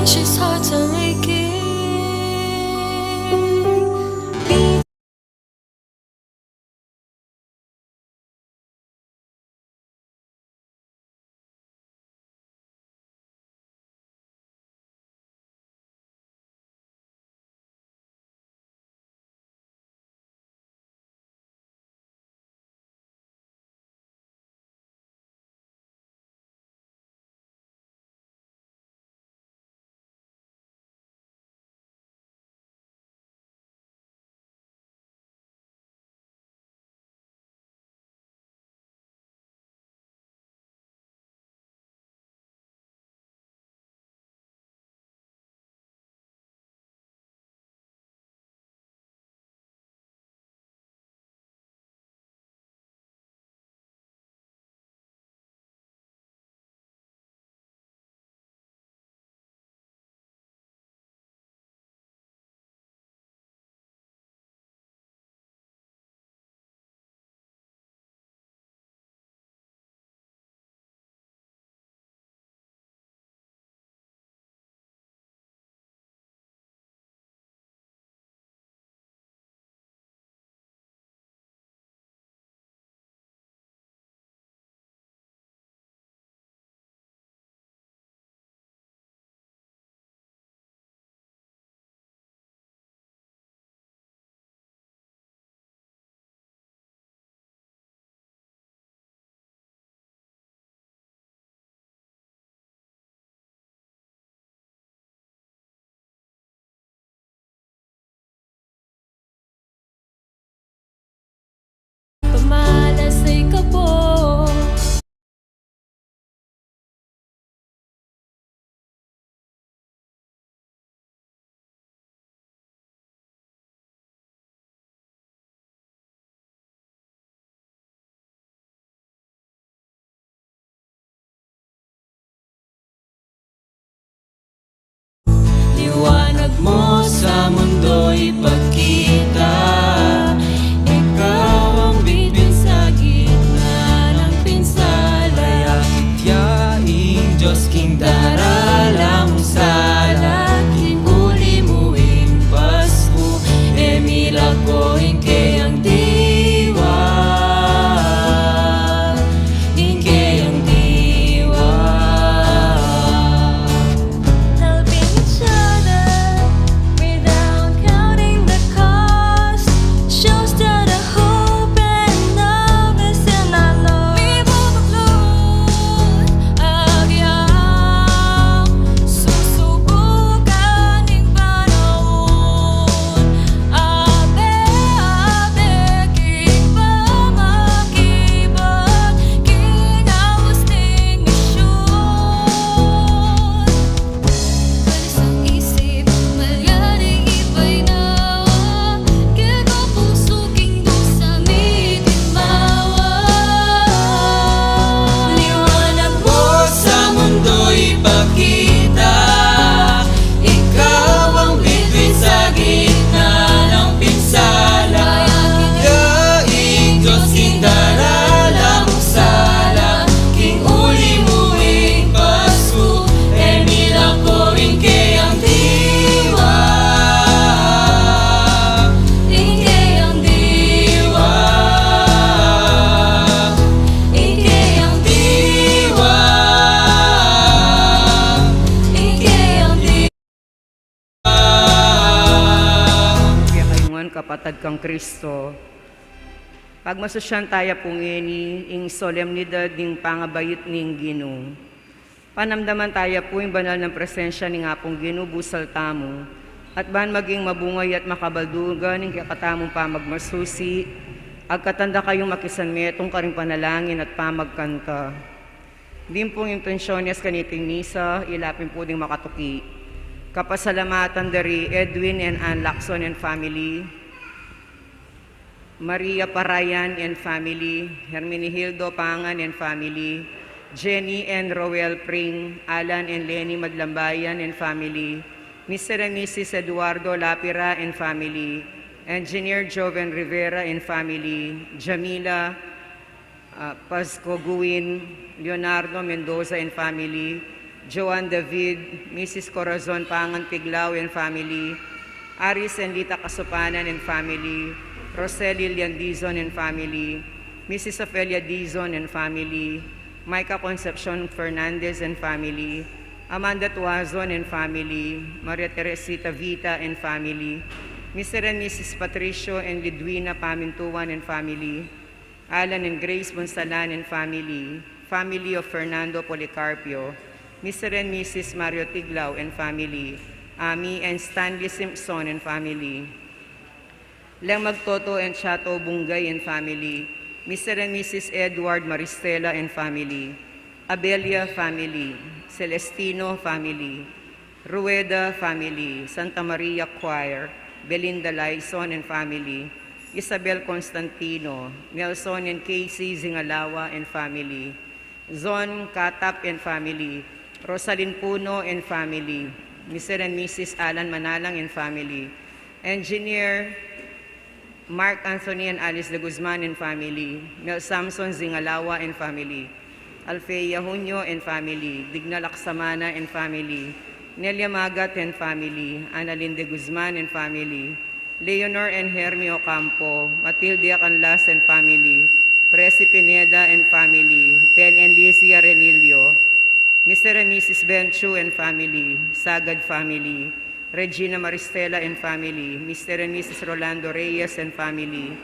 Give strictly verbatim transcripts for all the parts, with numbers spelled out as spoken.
She's hard to make it. Pamalasay ka po. Liwanag mo sa mundo ipagkita, ikaw ang bituin sa gitna ng pinsala. Mayakit ya ing Dios king daralan mung sala, king uli mu ing Pasku, e milako ing keyang diwa. Ing keyang diwa. Helping each other without counting the cost shows that the hope and love is in our Lord. Mibubuklod agyang susubukan ning panaun. Abe-abe king pamakibat, king aus ning misyun. Kalisang isip, malyari ibaynawa, kekong pusu king dusa mitimbawa. Liwanag mo sa mundo ipakita, ikaw ang bituin sa gitna ng pinsala. Mayakit ya ing Dios king daralan mung sala, king uli mu ing Pasku, e milako ing keyang diwa. Ing keyang diwa. Ing keyang diwa. Ing keyang diwa. Kaya kayu ngan, kapatad kang Kristo, pagmasusyan taya pu ngeni ing solemnidad ning pangabait ning Ginu. Panamdaman taya pu ing banal nang presensya ning Apung Ginu busal tamu, at ban maging mabunga ya at makabaldugan ing kekatamung pamagmasusi, agkatan da kayung makisanmetung karing panalangin at pamagkanta. Ding pung intensyones kaniting misa, ila pin pu ding makatuki. Kapasalamatan da ri Edwin and Ann Lacson and family, Maria Parayan and family, Herminihildo Pangan and family, Jenny and Roel Pring, Alan and Lenny Madlambayan and family, Mister and Missus Eduardo Lapira and family, Engineer Joven Rivera and family, Jamila, ah, Pasco Guin, Leonardo Mendoza and family, Joan David, Missus Corazon Pangan Tiglao and family, Aris and Lita Kasupanan and family, Rosel Lilian Dizon and family, Missus Ofelia Dizon and family, Micah Concepcion Fernandez and family, Amanda Tuazon and family, Maria Teresita Vita and family, Mister and Missus Patricio and Lidwina Pamintuan and family, Alan and Grace Bunsalan and family, family of Fernando Policarpio, Mister and Missus Mario Tiglao and family, Ami and Stanley Simpson and family, Leng Magtoto and Chato Bungay and family, Mister and Missus Edward Maristela and family, Abelia family, Celestino family, Rueda family, Santa Maria Choir, Belinda Lyson and family, Isabel Constantino, Nelson and Casey Zingalawa and family, Zon Katap and family, Rosalyn Puno and family, Mister and Missus Alan Manalang and family, Engineer Mark Anthony and Alice de Guzman and family, Mel Samson Zingalawa and family, Alfea Junio and family, Digna Laksamana and family, Nelia Magat and family, Annalyn de Guzman and family, Leonor and Hermie Ocampo, Matilde Canlas and family, Presi Pineda and family, Pen and Lizzie Arenillo, Mister and Missus Ben Chu and family, Sagad family, Regina Maristela and family, Mister and Missus Rolando Reyes and family,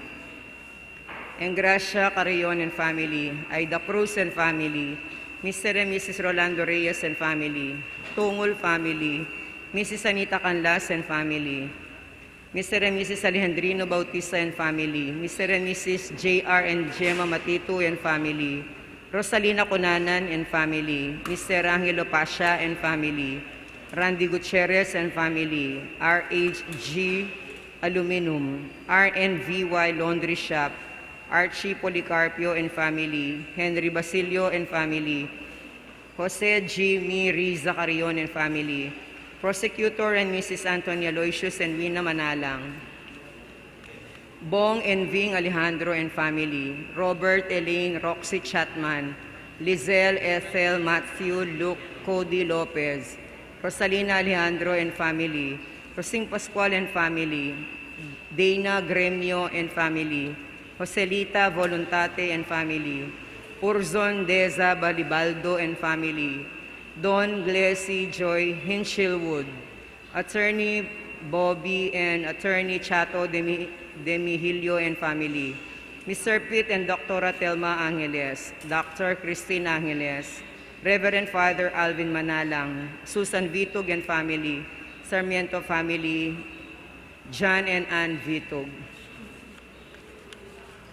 Engracia Carrion and family, Aida Cruz and family, Mister and Missus Rolando Reyes and family, Tungul family, Missus Anita Canlas and family, Mister and Missus Alejandrino Bautista and family, Mister and Missus J R and Gemma Matitu and family, Rosalina Cunanan and family, Mister Angelo Pasha and family, Randy Gutierrez and family, R H G Aluminum, R N V Y Laundry Shop, Archie Policarpio and family, Henry Basilio and family, Jose Jimmy Riza Carrion and family, Prosecutor and Missus Anthony Aloysius and Wina Manalang, Bong and Ving Alejandro and family, Robert, Elaine, Roxy Chatman, Lizelle, Ethel, Matthew, Luke, Cody Lopez, Rosalina Alejandro and family, Rosing Pascual and family, Dana Gremio and family, Joselita Voluntate and family, Urzon Deza Balibaldo and family, Don Glessy Joy Hinchelwood, Attorney Bobby and Attorney Chato Demi-, Demihilio and family, Mister Pete and Doctora Telma Angeles, Doctor Christine Angeles, Reverend Father Alvin Manalang, Susan Vitug and family, Sarmiento family, John and Ann Vitug,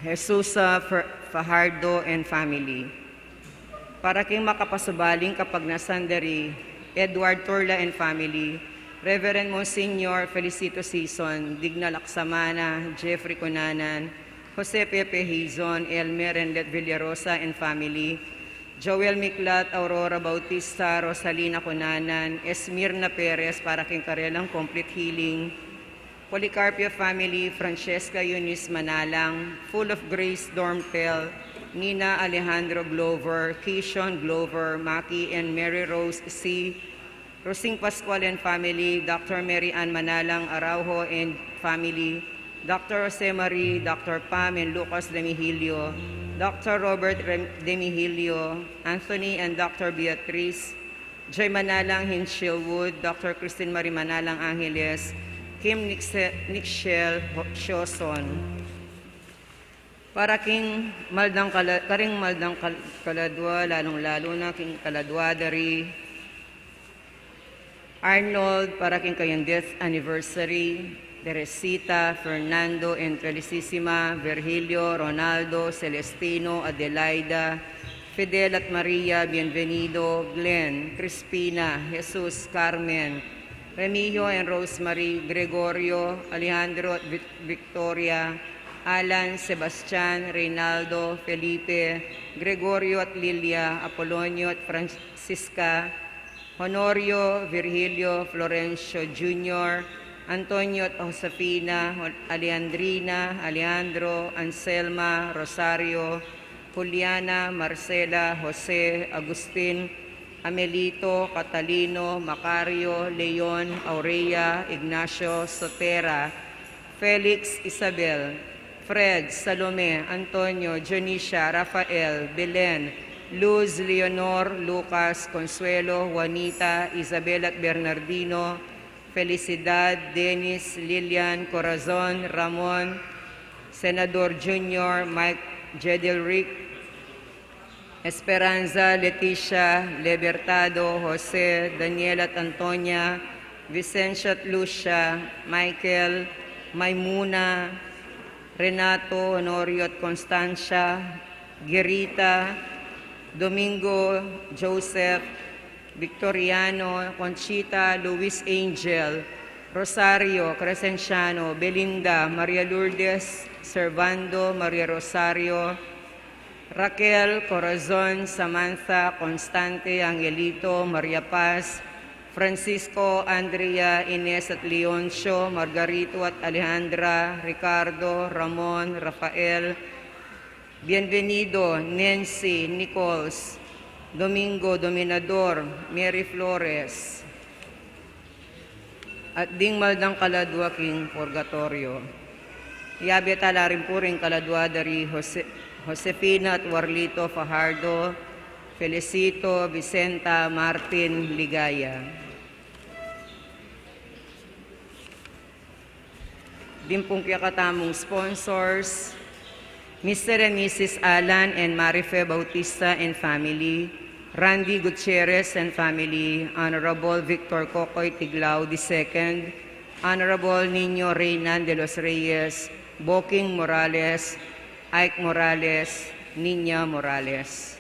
Jesusa Fer-, Fajardo and family. Para king makapasubaling kapagnasan da ri Edward Turla and family, Reverend Monsignor Felicito Sison, Digna Laksamana, Jeffrey Cunanan, Jose Pepe Hizon, Elmer and Let Villarosa and family, Joel Miklat, Aurora Bautista, Rosalina Cunanan, Esmirna Perez, para king karelang complete healing, Policarpio family, Francesca Eunice Manalang, Full of Grace Dormpel, Nina Alejandro Glover, Kishon Glover, Maki and Mary Rose C, Rosing Pascual and family, Doctor Mary Ann Manalang Araujo and family, Doctor Jose Marie, Doctor Pam and Lucas Demihilio, Doctor Robert Rem-, Demihilio, Anthony and Doctor Beatriz, Joy Manalang Hinchelwood, Doctor Christine Marie Manalang Angeles, Kim Nixe-, Nixel Ho-, Sioson. Para king maldang kala-, karing maldang kal-, kaladwa, lalung-lalu na king kaladwa da ri Arnold, para king kayang death anniversary, Teresita, Fernando and Felicissima, Virgilio, Ronaldo, Celestino, Adelaida, Fidel at Maria, Bienvenido, Glenn, Crispina, Jesus, Carmen, Remigio and Rosemary, Gregorio, Alejandro at Vic-, Victoria, Alan, Sebastian, Reynaldo, Felipe, Gregorio at Lilia, Apolonio at Francisca, Honorio, Virgilio, Florencio Junior, Antonio at Josefina, Hon-, Alejandrina, Alejandro, Anselma, Rosario, Juliana, Marcela, Jose, Agustin, Amelito, Catalino, Macario, Leon, Aurea, Ignacio, Sotera, Felix, Isabel, Fred, Salome, Antonio, Dionisia, Rafael, Belen, Luz, Leonor, Lucas, Consuelo, Juanita, Isabel at Bernardino, Felicidad, Dennis, Lilian, Corazon, Ramon, Senador Junior, Mike, Jedelrick, Esperanza, Leticia, Libertado, Jose, Daniel at Antonia, Vicencio at Lucia, Michael, Maimuna, Renato, Honorio at Constancia, Gerita, Domingo, Joseph, Victoriano, Conchita, Luis Angel, Rosario, Crescenciano, Belinda, Maria Lourdes, Servando, Maria Rosario, Raquel, Corazon, Samantha, Constante, Angelito, Maria Paz, Francisco, Andrea, Ines at Leoncio, Margarito at Alejandra, Ricardo, Ramon, Rafael, Bienvenido, Nancy, Nichols, Domingo, Dominador, Mary Flores, at ding maldang kaladua king purgatorio. Yabe tala rin pu ring kaladua da ri Jose-, Josefina at Warlito Fajardo, Felicito, Vicenta, Martin, Ligaya. Ding pung kekatamung sponsors, Mister and Missus Alan and Marife Bautista and family, Randy Gutierrez and family, Honorable Victor Kokoy Tiglao the second, Honorable Nino Reynan de los Reyes, Boking Morales, Ike Morales, Nina Morales.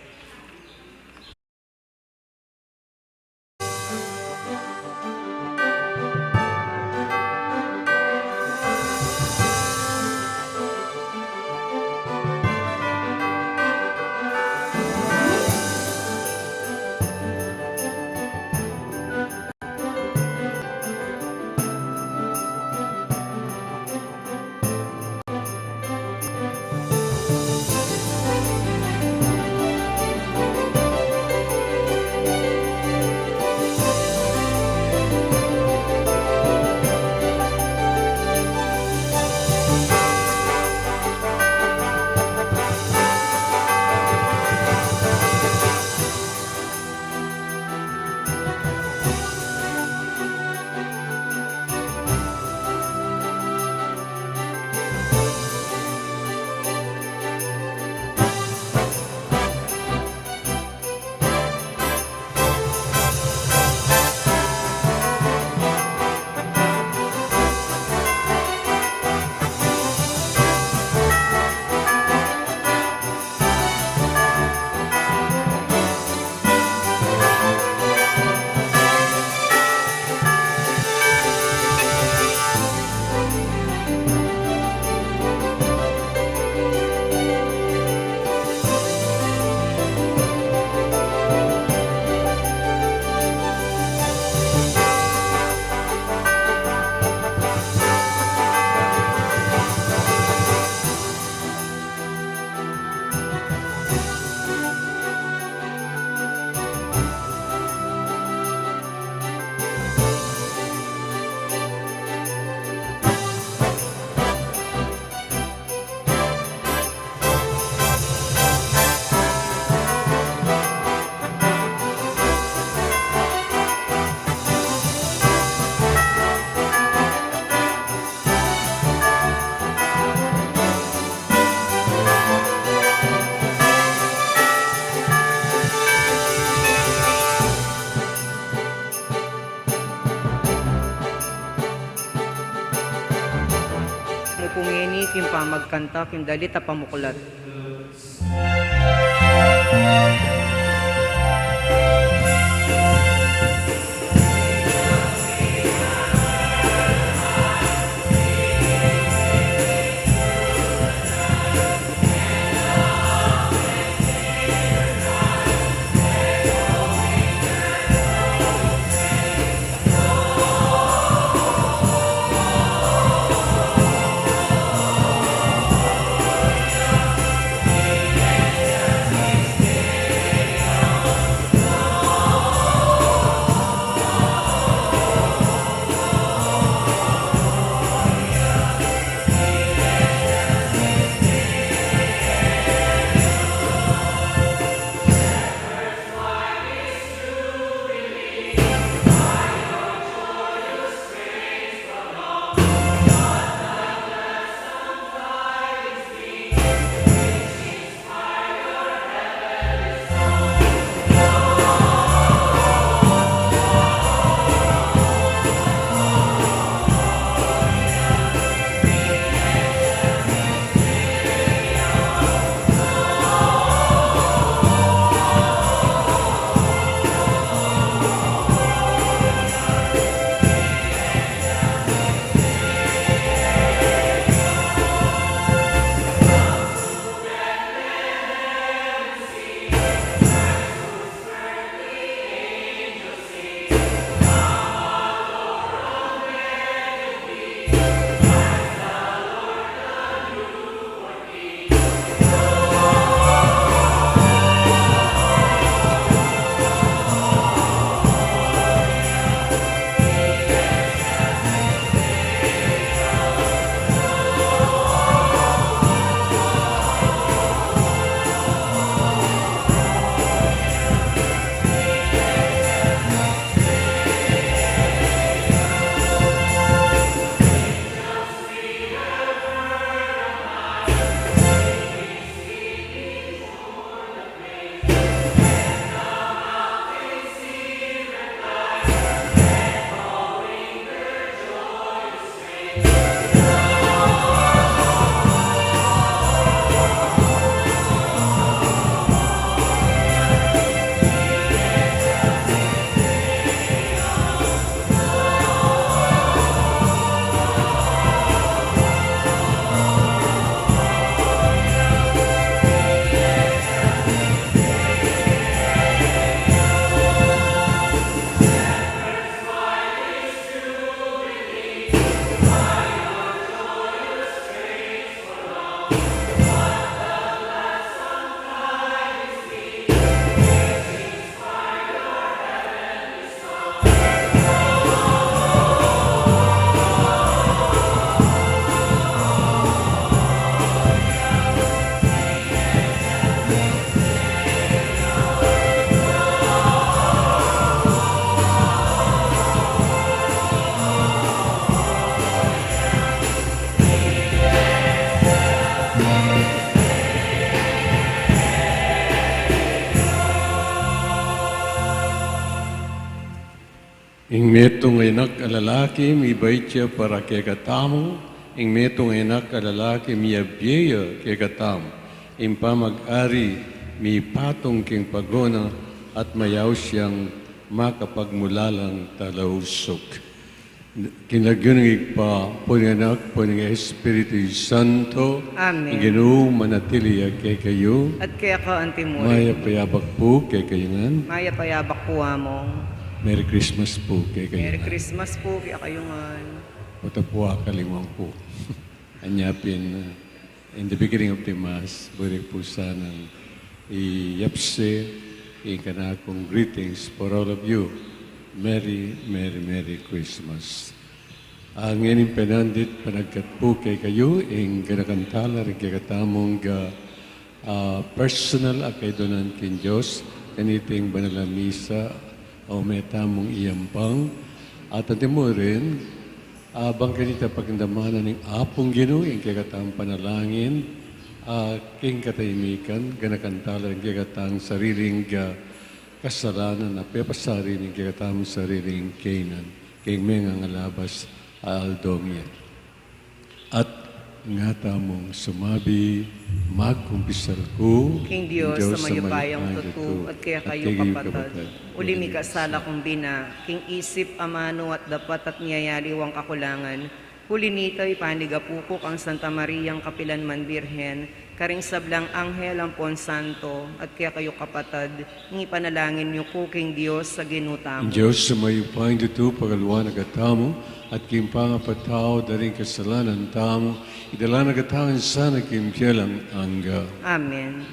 Mu pu ngeni king pamagkanta king dalit a pamuklat. Ing metung a anak a lalaki, mibait ya para kekatamu, ing metung a anak a lalaki, miyabie ya kekatamu, ing pamag-ari, mipatung king pagona, at mayaus yang makapagmulalang talausuk. King lagyu ning Ibpa, ampo ning Anak, ampo ning Espiritu Santo. Amen. Ing Ginu manatili ya kekayu. At keka antimurin. Mayap a yabak pu kekayu ngan. Mayap a yabak pu, Among. Merry Christmas pu kekayu ngan. Merry Christmas pu kekayu ngan. Pota pu akaliwang pu. Anya pin, uh, in the beginning of the Mass, buri pu sanang iyapse ing kanakung greetings for all of you. Merry, merry, merry Christmas. Ngeni ing penandit panagkat pu kekayu, ing ganakan tala ring kekatamung, ah, personal a kaidunan king Dios, kaniting banal a misa, a meta mung iyampang, at antimurin, ah, bang kanita pagdamanan ning Apung Ginu, ing kekatamung panalangin, ah, king katahimikan, ganakan tala ring kekatang sariling, ah, kasalanan, a pepasari ning kekatamung sariling kainan, king mengangalabas a aldong ya. At nga tamung sumabi, magkumpisal ku king Dios a mayupayang tutu, at kekayu kapatad, uli mikasala kung bina, king isip, amanu, at dapat, at miyayaliwang kakulangan. Uli nita, ipanigapu ku kang Santa Mariang kapilanman Birhen, karing sablang anghel ampon santo, at kekayu kapatad, ing ipanalangin yu ku king Dios a Ginu tamu. Ing Dios a mayupayang tutu, pagaluan na katamu, at king pangapatawad da ring kasalanan tamu, idala na katamu sana king bie alang angga. Amen.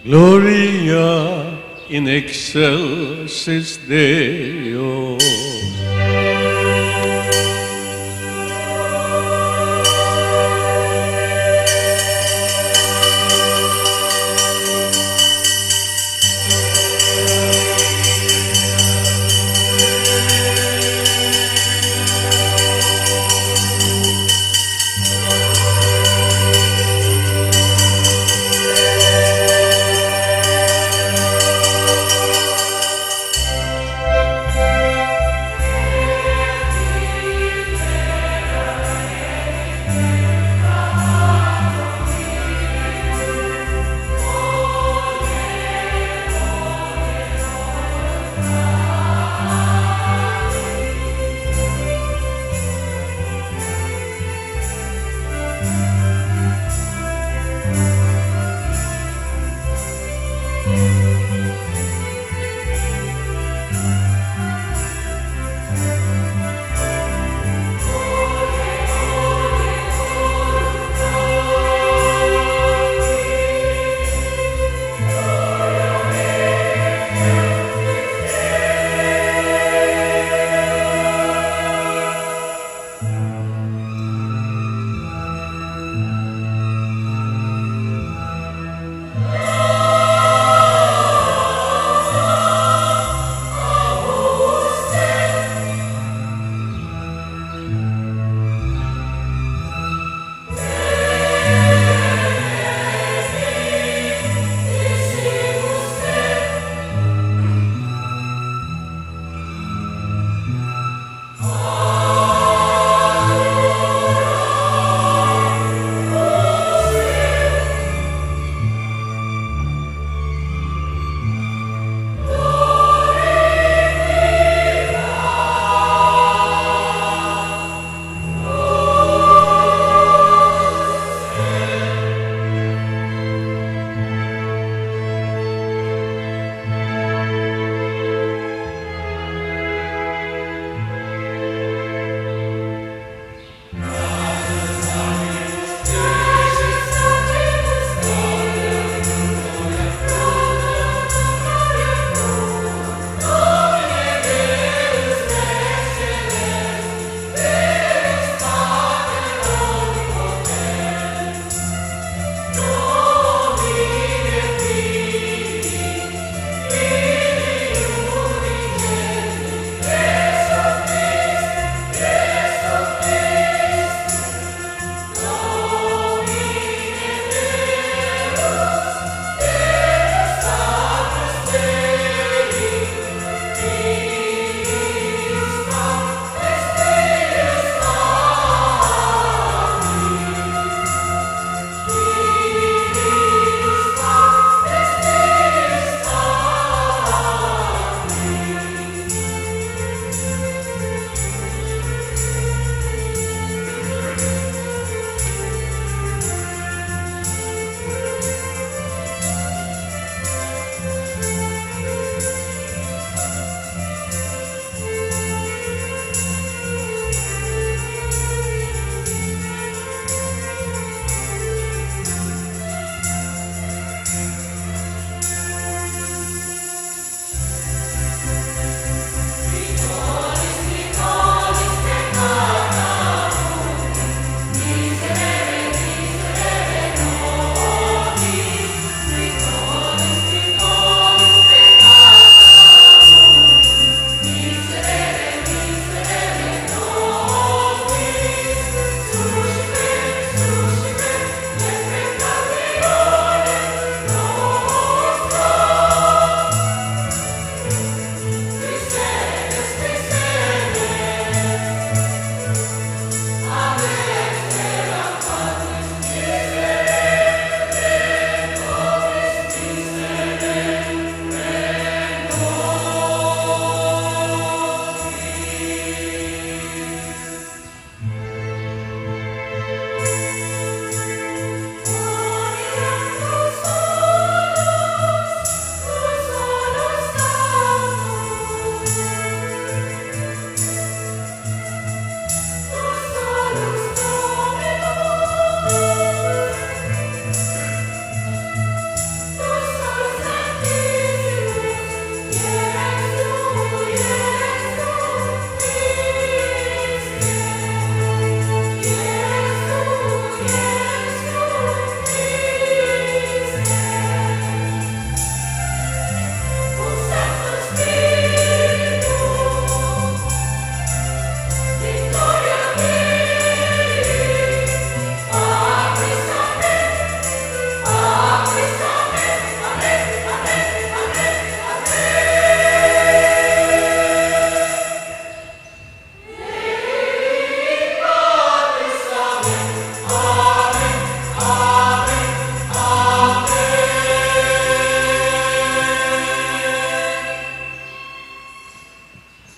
Gloria in excelsis Deo.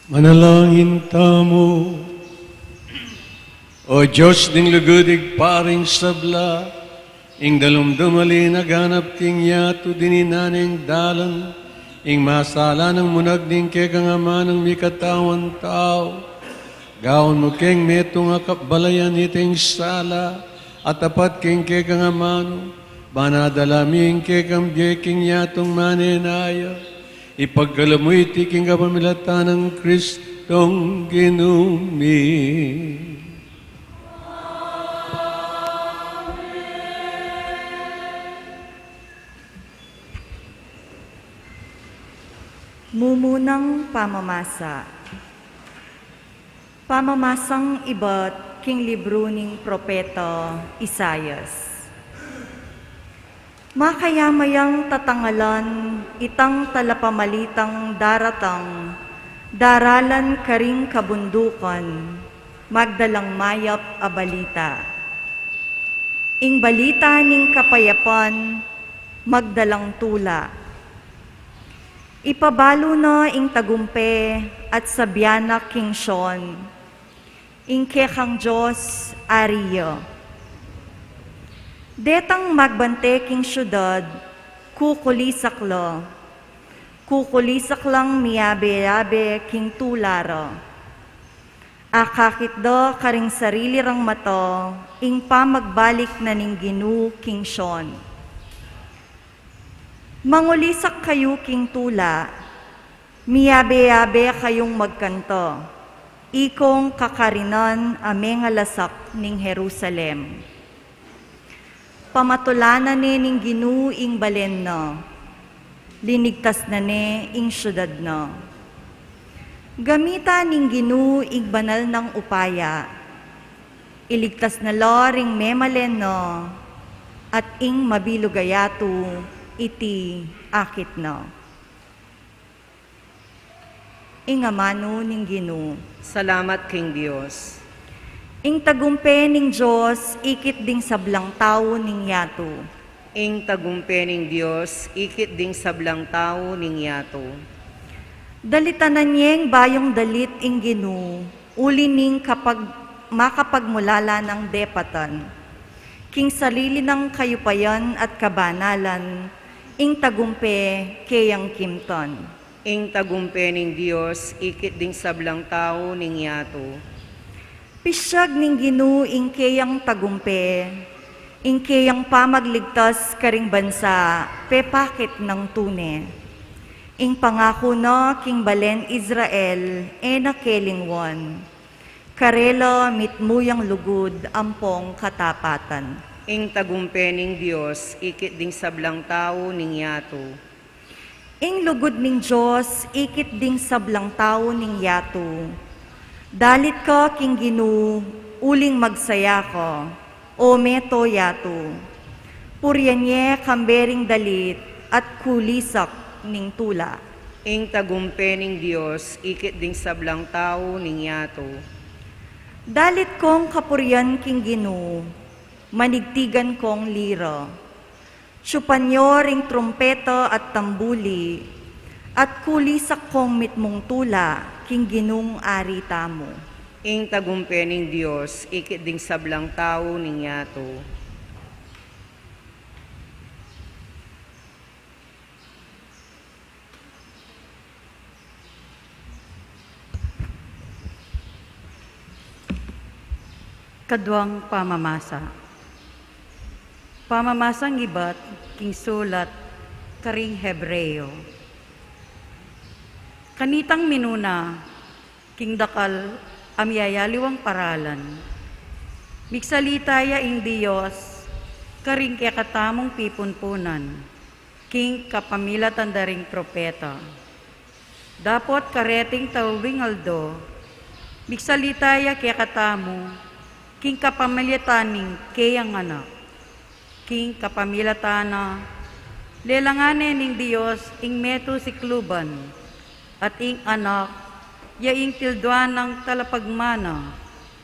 Manalangin tamu. O Dios, ding lugud, Ibpa ning sabla, ing dalumdum a linaganap king yatu, dininan neng dalan ing masala nang munag ning kekang amanung mikatawan tau. Gawan mu keng metung a kabalayan iting sala, a tapat king kekang amanu, ban adala mi ing kekang bie king yatung manenaya. Ipagkalub mu iti king kapamilatan nang Kristong Ginu mi. Mumunang pamamasa. Pamamasang ibat king libru ning propeta Isaias. Makayamayang tatangalan itang talapamalitang daratang, daralan karing kabundukan, magdalang mayap a balita. Ing balita ning kapayapan, magdalang tula. Ipabalu na ing tagumpe at sabian na king Sion, ing kekang Dios Ari ya. Detang magbante king siudad, kukulisak la. Kukulisak lang miyabe-yabe king tula ra. Akakit da karing sarili rang mata ing pamagbalik na ning Ginu king Sion. Mangulisak kayu king tula, miyabe-yabe kayung magkanta, ikong kakarinan a mengalasak ning Jerusalem. Pamatulanan ne ning Ginu ing balen na, linigtas na ne ing siudad na. Gamitan ning Ginu ing banal nang upaya, iligtas na la ring memalen na, at ing mabilug a yatu iti akit na. Ing amanu ning Ginu. Salamat king Dios. Ing tagumpe ning Dios ikit ding sablang tau ning yatu. Ing tagumpe ning Dios ikit ding sablang tau ning yatu. Dalitanan yeng bayung dalit ing Ginu, uli ning kapag-, makapagmulala nang depatan. King sarili nang kayupayan at kabanalan, ing tagumpe keyang kimtan. Ing tagumpe ning Dios ikit ding sablang tau ning yatu. Pisyag ning Ginu ing keyang tagumpe, ing keyang pamagligtas karing bansa pepakit nang tune. Ing pangaku na king balen Israel e na kelingwan. Karela mitmu yang lugud ampong katapatan. Ing tagumpe ning Dios ikit ding sablang tau ning yatu. Ing lugud ning Dios ikit ding sablang tau ning yatu. Dalit ka king Ginu, uling magsaya ka, o meto yatu. Purian ye kambe ring dalit at kulisak ning tula. Ing tagumpe ning Dios ikit ding sablang tau ning yatu. Dalit kong kapurian king Ginu, manigtigan kong lira. Tsupan yo ring trumpeta at tambuli, at kulisak kong mitmung tula king Ginung Ari tamu. Ing tagumpe ning Dios ikit ding sablang tau ning yatu. Kaduang pamamasa. Pamamasang ibat king sulat karing Hebreo. Kanitang minuna, king dakal a miyayaliwang paralan, migsalita ya ing Dios karing kekatamung pipunpunan, king kapamilatan da ring propeta. Dapot kareting taubing aldo, migsalita ya kekatamu, king kapamilatan ning keyang Anak. King kapamilatan na, lelangan ne ning Dios ing metung sikluban, at ing Anak, ya ing tilduan nang talapagmana,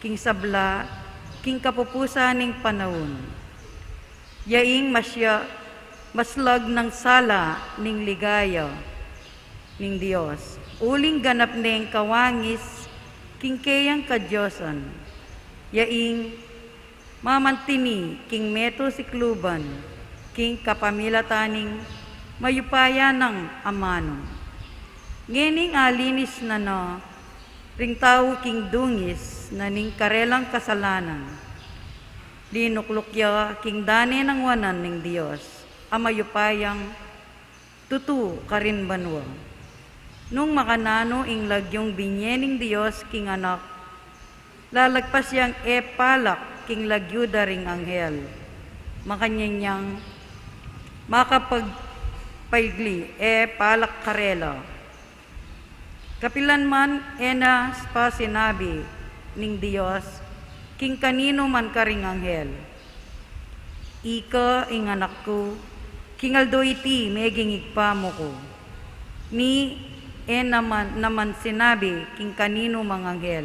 king sabla, king kapupusan ning panaun. Ya ing masya, maslag nang sala ning ligaya. ning Dios, uling ganap neng kawangis king keyang kadiosan, ya ing mamantini king metung sikluban king kapamilatan ning mayupaya nang amanu. Ngening alinis na na ring tau king dungis na ning karelang kasalanan, linukluk ya king dane nang wanan ning Dios a mayupayang tutu karin banua. Nung makananu ing lagyung binye ning Dios king Anak, lalagpas yang e palak king lagyu da ring anghel. Makanyan yang makapagpaigli e palak karela. Kapilan man e na pa sinabi ning Dios king kaninu man karing anghel, "Ika ing Anak ku, king aldo iti meging Ibpa mu ku." Ni e naman, naman sinabi king kaninu mang anghel,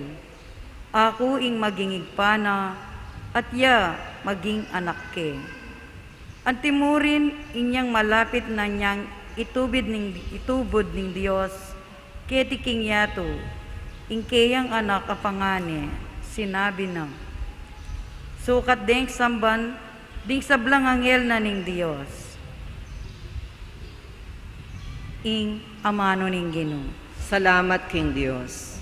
"Aku ing maging Ibpa na, at ya maging Anak ke." Antimurin inyang malapit na nyang itubid ning, itubud ning Dios keti king yatu ing keyang Anak a pangane, sinabi na, sukat deng samban ding sablang anghel na ning Dios. Ing amanu ning Ginu. Salamat king Dios.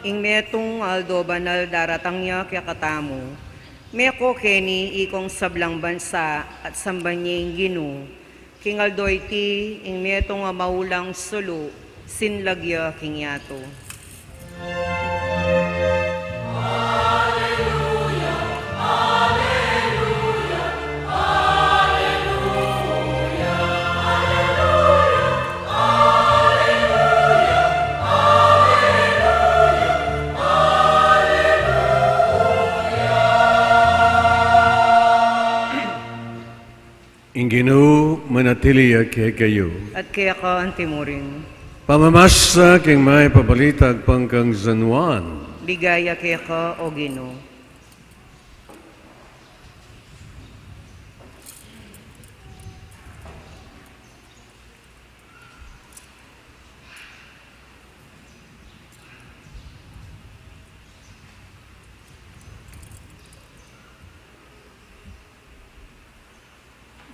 Ing metung aldo banal daratang ya kekatamu. Meko keni ikong sablang bansa at samban ye ing Ginu, king aldo iti ing metung a maulang sulu sinlag ya king yatu. Ing Ginu manatili ya kekayu. At keka antimurin. Pamamasa king mayap a balita agpang kang San Juan. Ligaya keka, o Ginu.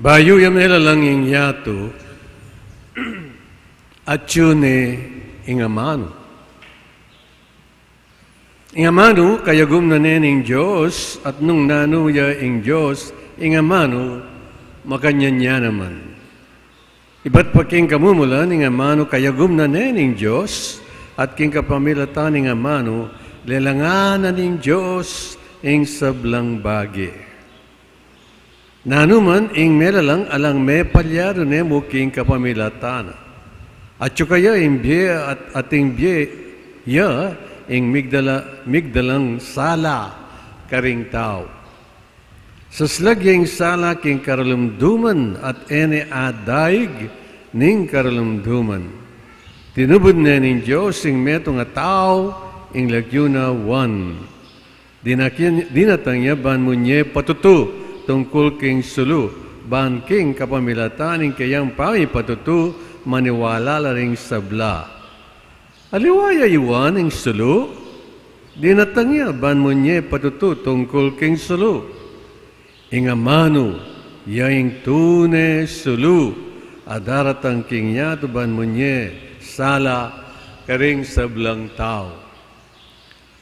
Bayu ya melalang ing yatu, atyu ne ing amanu. Ing amanu kayagum na ne ning Dios, at nung nanu ya ing Dios ing amanu, makanyan ya naman. Ibat pa king kamumulan, ing amanu kayagum na ne ning Dios, at king kapamilatan ning amanu, lelangan na ning Dios ing sablang bage. Nanu man ing melalang alang mepalyari ne mu king kapamilatan na. Atyu kaya ing bie at, at ing bie ya ing migdala, migdalang sala karing tau. Saslag ya ing sala king karalumduman at e ne adaig ning karalumduman. Tinubud ne ning Dios ing metung a tau, ing lagyu na Juan. Dinakin-, dinatang ya ban munye patutu tungkul king sulu, ban king kapamilatan ning keyang pamipatutu maniwala la ring sabla. Aliwa ya i Juan ing sulu, dinatang ya ban munye patutu tungkul king sulu. Ing amanu ya ing tune sulu a daratang king yatu ban munye sala karing sablang tau.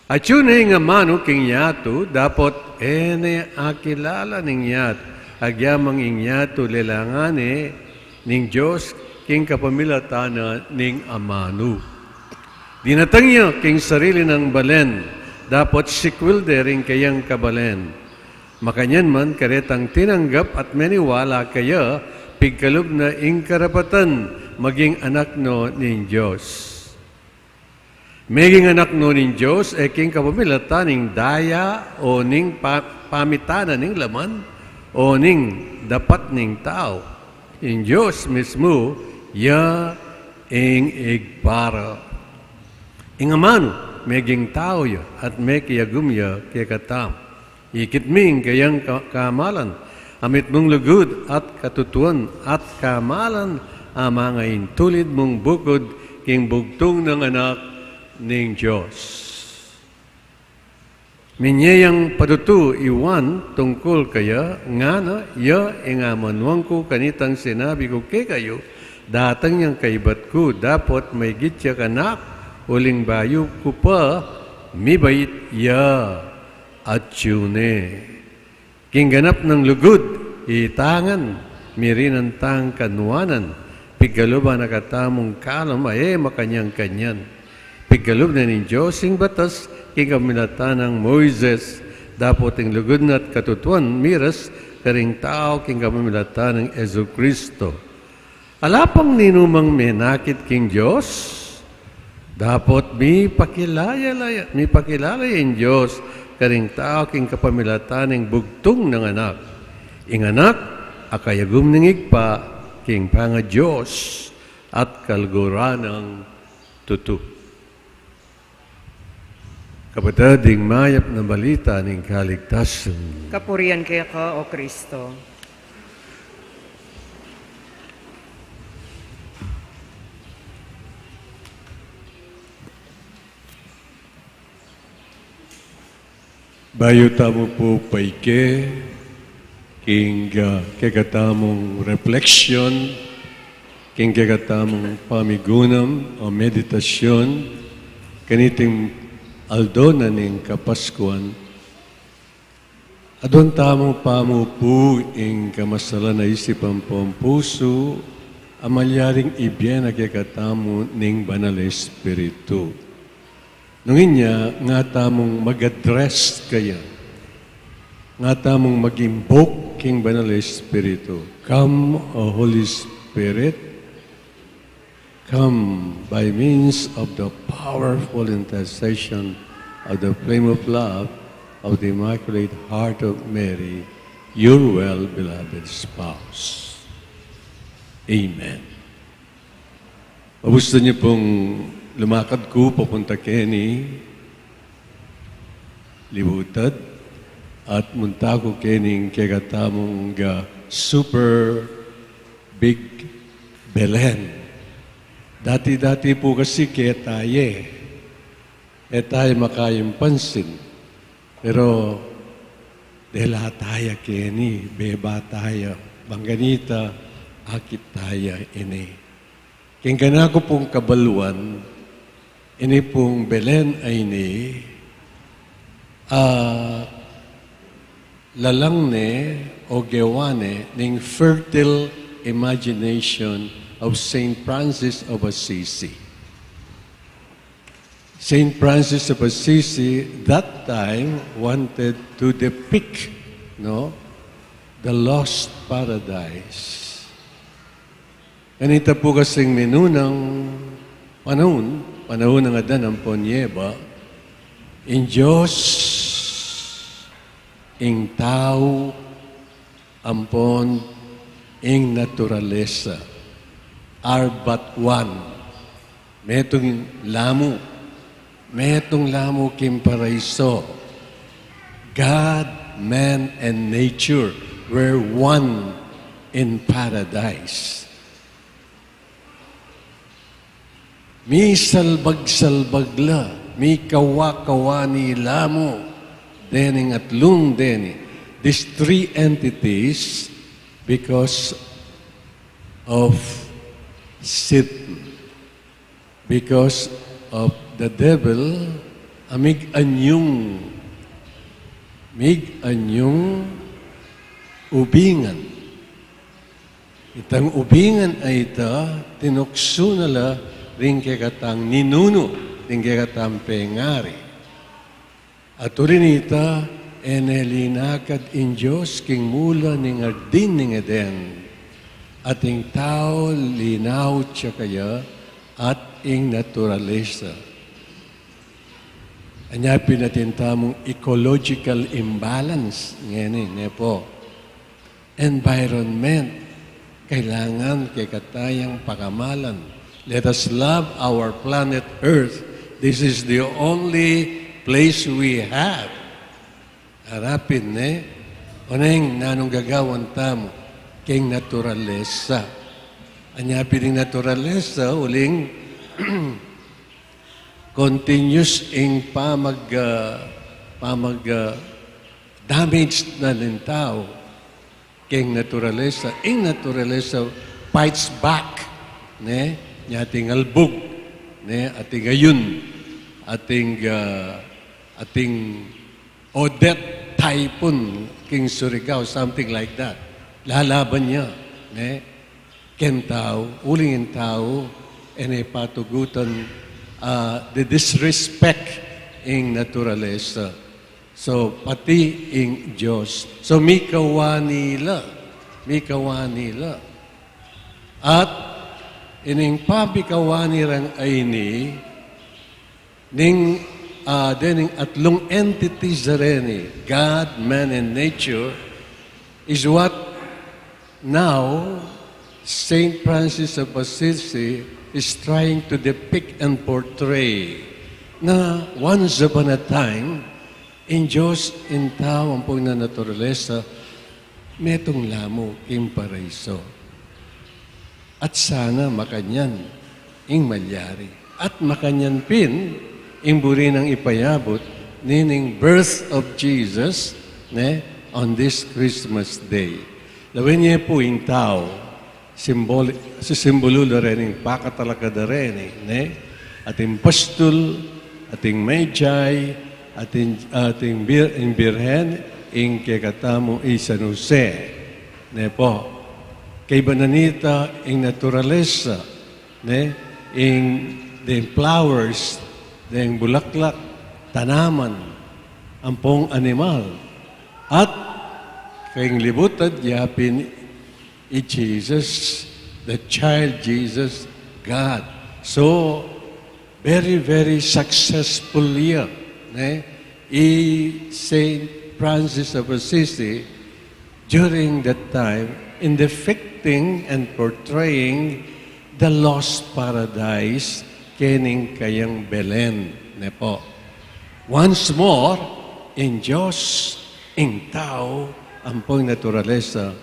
Atyu ne ing amanu king yatu, dapot e ne akilala ning yatu, agyamang ing yatu lelangan ne ning Dios king kapamilatan na ning amanu. Dinatang ya king sarili nang balen, dapot sikwil de ring keyang kabalen. Makanyan man, karetang tinanggap at meniwala keya, pigkalub na ing karapatan maging anak no ning Dios. Meging anak no ning Dios, e king kapamilatan ning daya o ning pa-, pamitanan ning laman o ning dapat ning tau. Ing Dios mismu, ya ing Ibpa ra. Ing Ama no, meging tau ya, at mekiagum ya kekatamu. Ikit mi ing kayang ka-, kamalan, a mitmung lugud at katutuan at kamalan, a mangaintulid mung bukud king bugtung nang Anak ning Dios. Minye yang padutu i Juan tungkul kaya, ngana, ya ing amanuan ku kanitang sinabi ku kekayu, datang yang kaibat ku, dapot maigit ya kanaku, uling bayu ku pa mibait ya. Atyu ne. King ganap nang lugud, itangan, mirinan tang kanuanan, pigkaluban na katamung kalam a e makanyan-kanyan. Pigkalub na ning Dios ing batas king kapamilatan nang Moises, dapot ing lugud na at katutuan miras karing tau king kapamilatan nang Jesucristo. Ala pang ninumang menakit king Dios, dapot mipakilala ya, mipakilala ya ing Dios karing tau king kapamilatan ning bugtung nang Anak. Ing Anak a kayagum ning Ibpa king pangaDios at kaluguran nang tutu. Kapatad, ing mayap na balita ning kaligtasan. Kapurian keka, O Kristo. Bayu tamu pu paike king, ah, kekatamung reflection, king kekatamung pamigunam o meditasyon, kaniting aldo na ning Kapaskuan, adwan tamu pamu pu ing kamasalan a isip ampong pusu, a malyaring ibie na kekatamu ning Banal a Espiritu. Nung inya, nga tamung mag-address kaya. Nga tamung mag-invoke king Banal a Espiritu. Come, O Holy Spirit, come by means of the powerful intercession of the flame of love of the Immaculate Heart of Mary, your well-beloved spouse. Amen. Mabustu yu pung lumakad ku papunta keni, libutad, at munta ku kening kekatamung, ah, super big Belen. Dati-dati pu kasi keta ye. E taya makayang pansin. Pero dela taya keni, beba taya, bang kanita, akit taya ini. King kanaku pung kabaluan, ini pung Belen a ini, ah, lalang ne o gewa ne ning fertile imagination of Saint Francis of Assisi. Saint Francis of Assisi that time wanted to depict, no, the lost paradise. Kanita pu kasing minunang panaun, panaun nang Adan ampon Eva, ing Dios, ing tau, ampon ing naturalesa are but one. Metung lamu, metung lamu king paraiso. God, man, and nature were one in paradise. Misalbag-salbag la, mikawa-kawani la mu dening atlung deni, these three entities, because of Satan, because of the devil, a mig-anyung, mig-anyung ubingan. Itang ubingan a ita, tinuksu na la ring kekatang ninunu, ring kekatang pengari. At uli nita, e ne linakad ing Dios king mula ning Hardin ning Eden, at ing tau linau tsa kaya, at ing naturalesa. Anya pin atin tamung ecological imbalance ngeni, ne po? Environment. Kailangan kekatayang pakamalan. Let us love our planet Earth. This is the only place we have. Arapin, ne? Oneng nanung gagawan tamu keng naturalesa. Anya pin ing naturalesa, uling continuous ing pamag, ah, pamag, ah, damage na ning tau keng naturalesa. Ing naturalesa fights back, ne? Nya ating albug, ne? Ating ayun, ating, ah, ating Odette Typhoon king Surigao, something like that. Lalaban ya, ne? Keng tau, uling ing tau, e ne patugutan, ah, de-disrespect ing naturalesa. So, pati ing Dios. So, mikawani la, mikawani la. At ining pamikawani rang ayni, ning, ah, dening atlung entities reni, God, man, and nature, is what now Saint Francis of Assisi is trying to depict and portray, na once upon a time, ing Dios, ing tau, ampong ing naturalesa, metung la mu king paraiso. At sana makanyan ing malyari. At makanyan pin ing buri nang ipayabut nining birth of Jesus, ne, on this Christmas Day. Lawen ye pu ing tau, simbol-, sisimbulu da reni ing pakatalakad da reni, ne? Ating pastul, ating magi, ating, ating bir-, ing birhen, ing kekatamu i San Jose. Ne po, kaiba na nita ing naturalesa, ne, ing, deng flowers, deng bulaklak, tanaman, ampong animal. At keng libutad, yapin i Jesus, the child Jesus, God. So, very, very successful ya, ne? I Saint Francis of Assisi, during that time, in depicting and portraying the lost paradise, kening kayang Belen, ne po. Once more, ing Dios, ing tau, ampong naturalesa,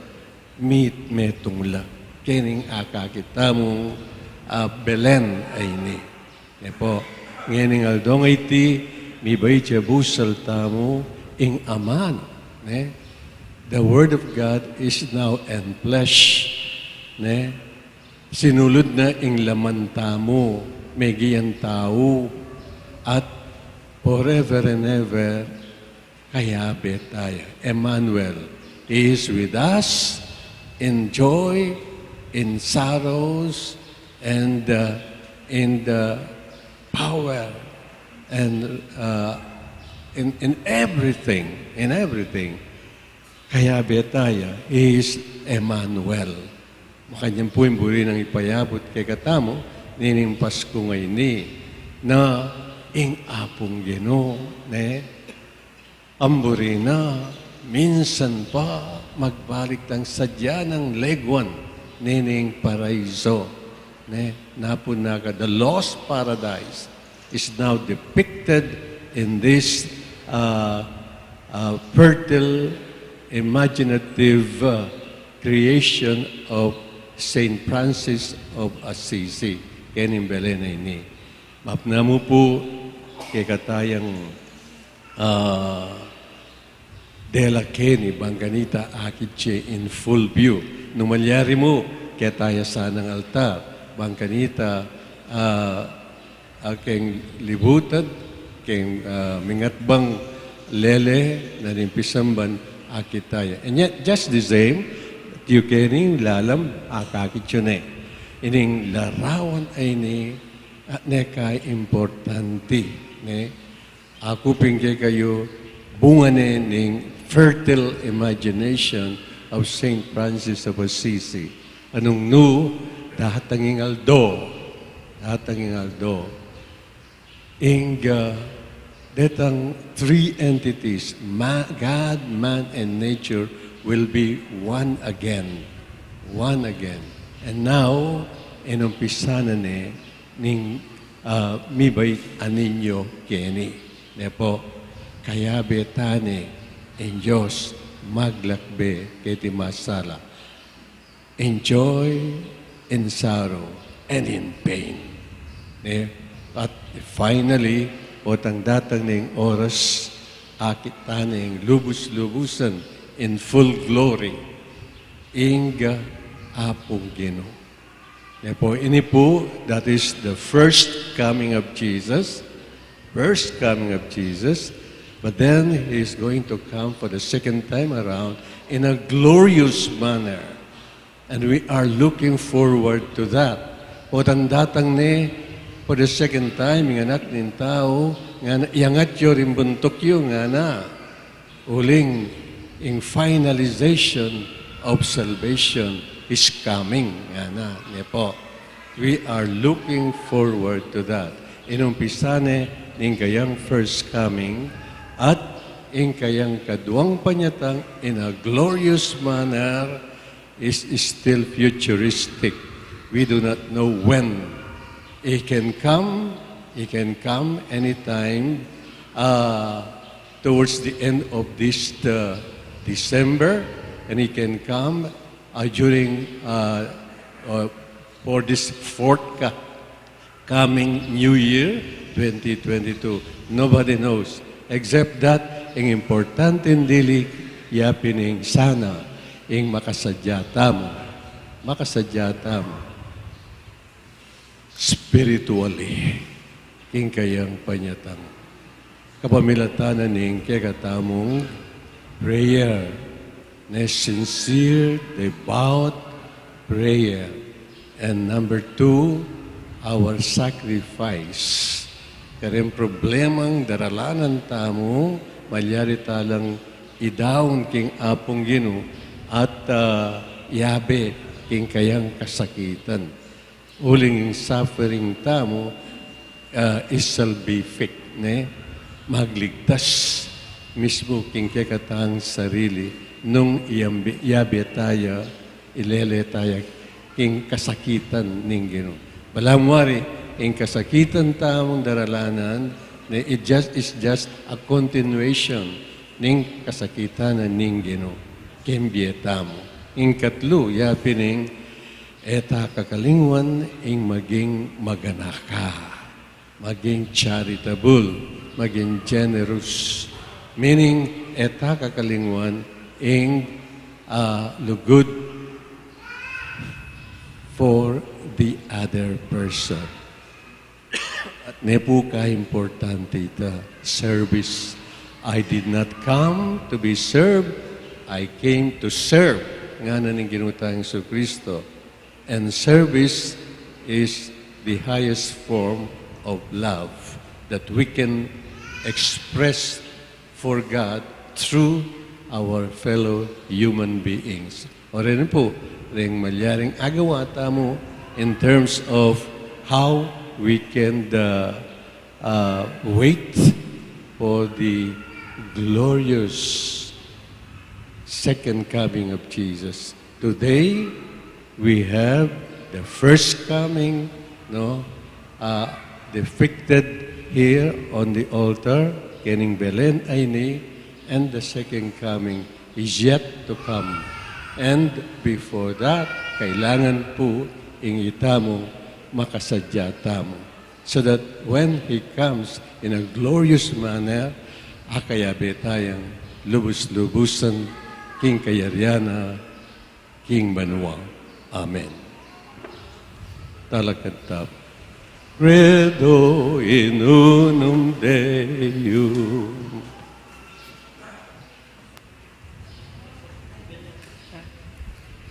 mit-, metung la kening akakit tamung, ah, Belen a ini. Ne po, ngening aldo ngeni, mibait ya busal tamu ing Aman, ne? The Word of God is now enfleshed, ne? Sinulud na ing laman tamu, megiyan tau, at forever and ever, kayabe taya. Emmanuel, He is with us in joy, in sorrows, and, uh, in the power, and, uh, in, in everything, in everything. Kayabe taya, He is Emmanuel. Makanyan pu ing buri nang ipayabut kekatamu nining Pasku ngeni, na ing Apung Ginu, ne? Amburi na, minsan pa, magbalik tang sadya nang leguan nining paraiso, ne? Napun na ka, the lost paradise is now depicted in this, uh, uh, fertile, imaginative, uh, creation of Saint Francis of Assisi. Kening Belen a ini. Mapna mu pu kekatayang, ah, dela keni bang kanita akit ye in full view. Nung malyari mu, ketaya sanang altar bang kanita, ah, ah, keng libutad, keng, ah, mingatbang lele na ning pisamban, akit taya. And yet, just the same, tiyu keni lalam, akakit yu ne. Ining larawan a ini, ah, ne ka importante, ne? Aku pin kekayu, bunga ne ning fertile imagination of Saint Francis of Assisi. Nung nu, datang ing aldo, datang ing aldo. Ing, ah, Detang three entities, ma-, God, man, and nature, will be one again. One again. And now, inumpisa na ne ning, ah, mibait a ninyo keni. Ne pu, kayabe ta ne ing Dios maglakbe keti masala. In joy, in sorrow, and in pain. Ne? At finally, potang datang ne ing oras, akit ta ne ing lubus-lubusan in full glory, ing Apung Ginu. Ne pu, ini pu, that is the first coming of Jesus, first coming of Jesus, but then he is going to come for the second time around in a glorious manner. And we are looking forward to that. Potang datang ne for the second time, ing Anak ning Tau, ngana, iyangat yu ring buntuk yu, ngana. Uling, ing finalization of salvation is coming, ngana, ne pu. We are looking forward to that. Inumpisa ne ning kayang first coming at ing kayang kaduang panyatang in a glorious manner is still futuristic. We do not know when. He can come, he can come anytime, uh, towards the end of this, uh, December, and he can come, uh, during, uh, uh, for this fourth ka-, coming New Year twenty twenty-two. Nobody knows. Except that, ing importante dili, ya pin ing sana, ing makasadya tamu. Makasadya tamu spiritually king kayang panyatang. Kapamilatan na ning kekatamung prayer, ne, sincere, devout prayer. And number two, our sacrifice. Kareng problemang daralanan tamu, malyari talang idaun king Apung Ginu at, ah, yabe king kayang kasakitan. Uling ing suffering tamu, ah, is salvific, ne? Magligtas mismu king kekatang sarili nung iyambi-, yabe taya, ilele taya king kasakitan ning Ginu. Balamu wari, ing kasakitan tamung daralanan, ne, it just, is just a continuation ning kasakitan na ning Ginu king bie tamu. Ing katlu, ya pin ing e ta kakalingwan ing maging maganaka, maging charitable, maging generous. Meaning, e ta kakalingwan ing, ah, lugud for the other person. At ne pu ka importante ita, service. "I did not come to be served, I came to serve," ngana ning Ginu tang Jesucristo. And service is the highest form of love that we can express for God through our fellow human beings. O reni pu, reng malyaring agawa tamu in terms of how we can, uh, uh, wait for the glorious second coming of Jesus. Today, we have the first coming, no, uh, depicted here on the altar, kening Belen a ini, and the second coming is yet to come. And before that, kailangan pu ing itamu makasadya tamu, so that when He comes in a glorious manner, akayabe tayang lubus-lubusan king kayarian na king banua. Amen. Talakad tamu. Credo in unum Deum.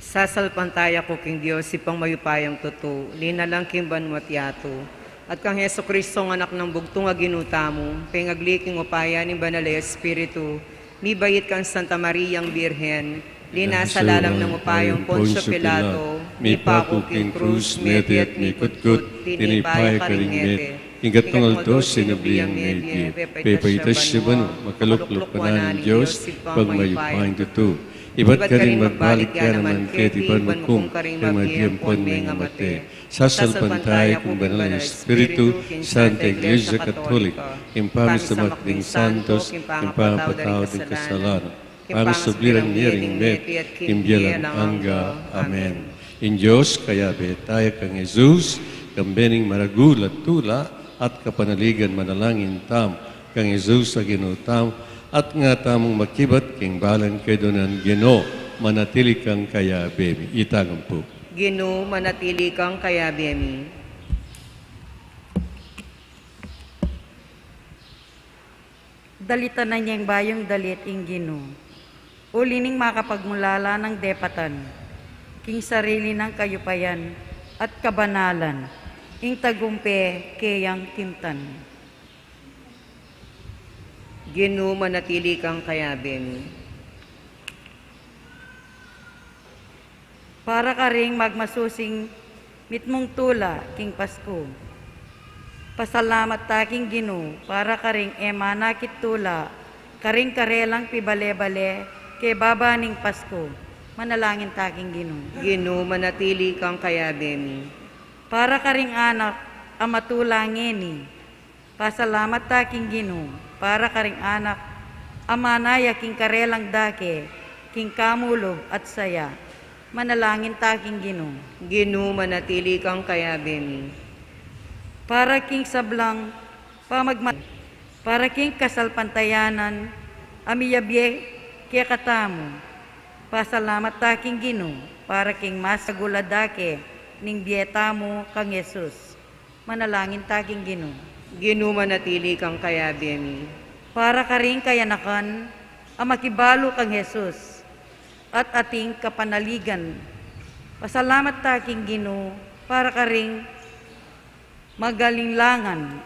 Sasalpantaya ku king Dios, Ibpang mayupayang tutu, linalang king banua't yatu, at kang Jesucristo, Anak nang bugtung a Ginu tamu, pengagli king upaya ning Banal a Espiritu, mibait kang Santa Mariang Birhen, linasa lalam ning upayang Poncio Pilato, mipaku king krus, mete at mikutkut, tinipa ya karing mete, Ing katmung aldo sinubli yang mebie, pepaitas ya banu, makalukluk pa nang Dios, pagmayupayang tutu. Ibat karing magbalik ya naman keti ban mukum karing mabie ampon mengamate. Sasalpantaya king Banal a Espiritu, Santa Iglesia Katolika, ing pamisamak ding santos, ing pamapatawad ding kasalanan, pamisubli rang mie ring mebie, king bie alang angga. Amen. Ing Dios kayabe ta ya kang Jesus, kambe ning maragul a tula at kapanaligan, manalangin tamu kang Jesus a Ginu tamu, at nga tamung makibat king balang kaidunan. Ginu, manatili kang kayabe mi. Itagan pu. Ginu, manatili kang kayabe mi. Dalitan na neng bayung dalit ing Ginu, uli ning makapagmulala nang depatan king sarili nang kayupayan at kabanalan ing tagumpe keyang timtan. Ginu, manatili kang kayabe mi. Para karing magmasusing mitmung tula king Pasku. Pasalamat ta king Ginu para karing e manakit tula karing karelang pibale-bale kebaba ning Pasku. Manalangin ta king Ginu. Ginu, manatili kang kayabe mi. Para karing anak a matula ngeni. Pasalamat ta king Ginu para karing anak a manaya king karelang dake king kamulub at saya. Manalangin ta king Ginu. Ginu, manatili kang kayabe mi. Para king sablang pamagma-, para king kasalpantayanan a miyabie kekatamu. Pasalamat ta king Ginu para king masagul a dake ning bie tamu kang Jesus. Manalangin ta king Ginu. Ginu, manatili kang kayabe mi. Para karing kayanakan a makibalu kang Jesus at ating kapanaligan. Pasalamat ta king Ginu para karing magalinlangan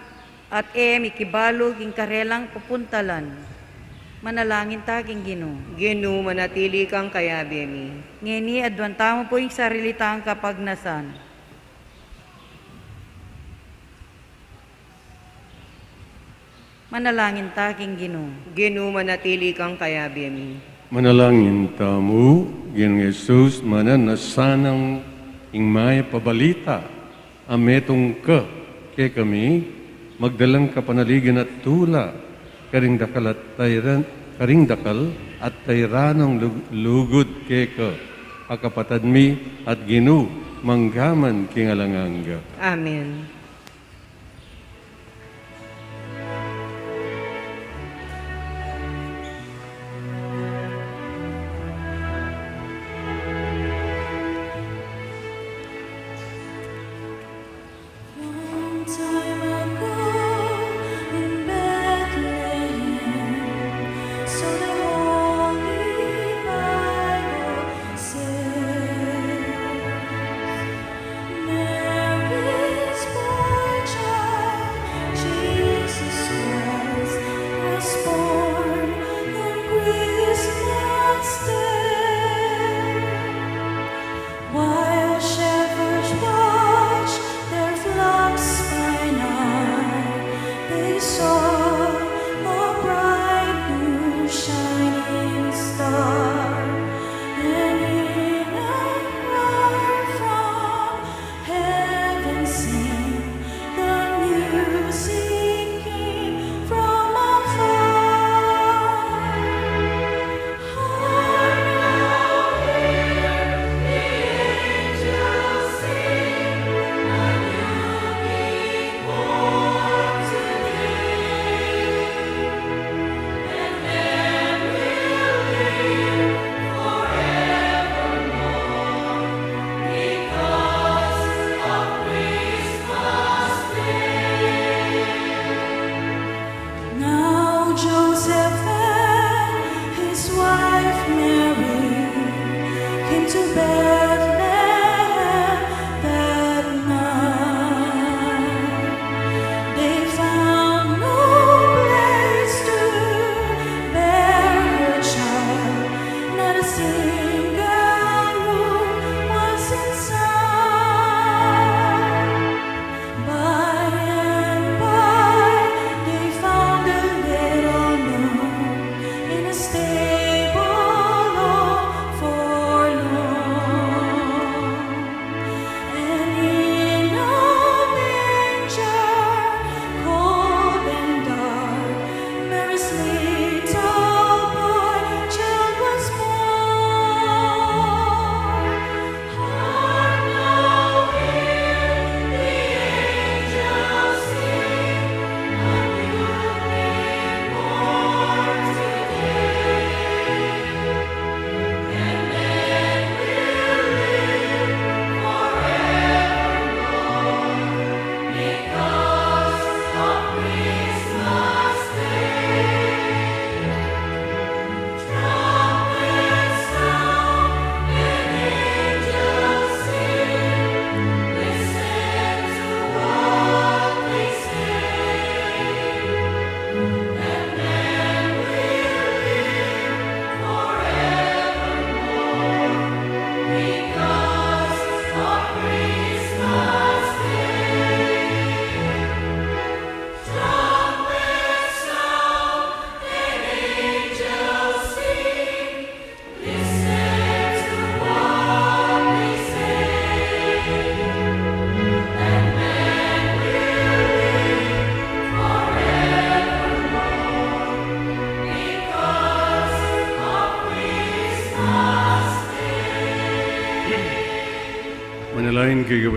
at e mikibalu king karelang pupuntalan. Manalangin ta king Ginu. Ginu, manatili kang kayabe mi. Ngeni aduan tamu pu ing sarili tang kapagnasan. Manalangin ta king Ginu. Ginu, manatili kang kayabe mi. Manalangin tamu. Ginung Jesus, mananasan nang ing mayap a balita a metung ka kekami, magdalang kapanaligan at tula karing dakal at tayran, karing dakal at tayran nang lug-, lugud keka, a kapatad mi at Ginu, mangga man king alang angga. Amen. Long time ago in Bethlehem, so the Holy Bible says, Mary's boy child, Jesus Christ, was born on Christmas Day. While shepherds watched their flocks by night, they saw a bright new shining star, and in a choir from heaven sing the music came from afar. Hark now, hear the angels sing, a new King born today. And man will live forevermore because of Christmas Day. Now Joseph and his wife Mary came to Bethlehem that night. They found no place to bear her child, not a single room was in sight. By and by,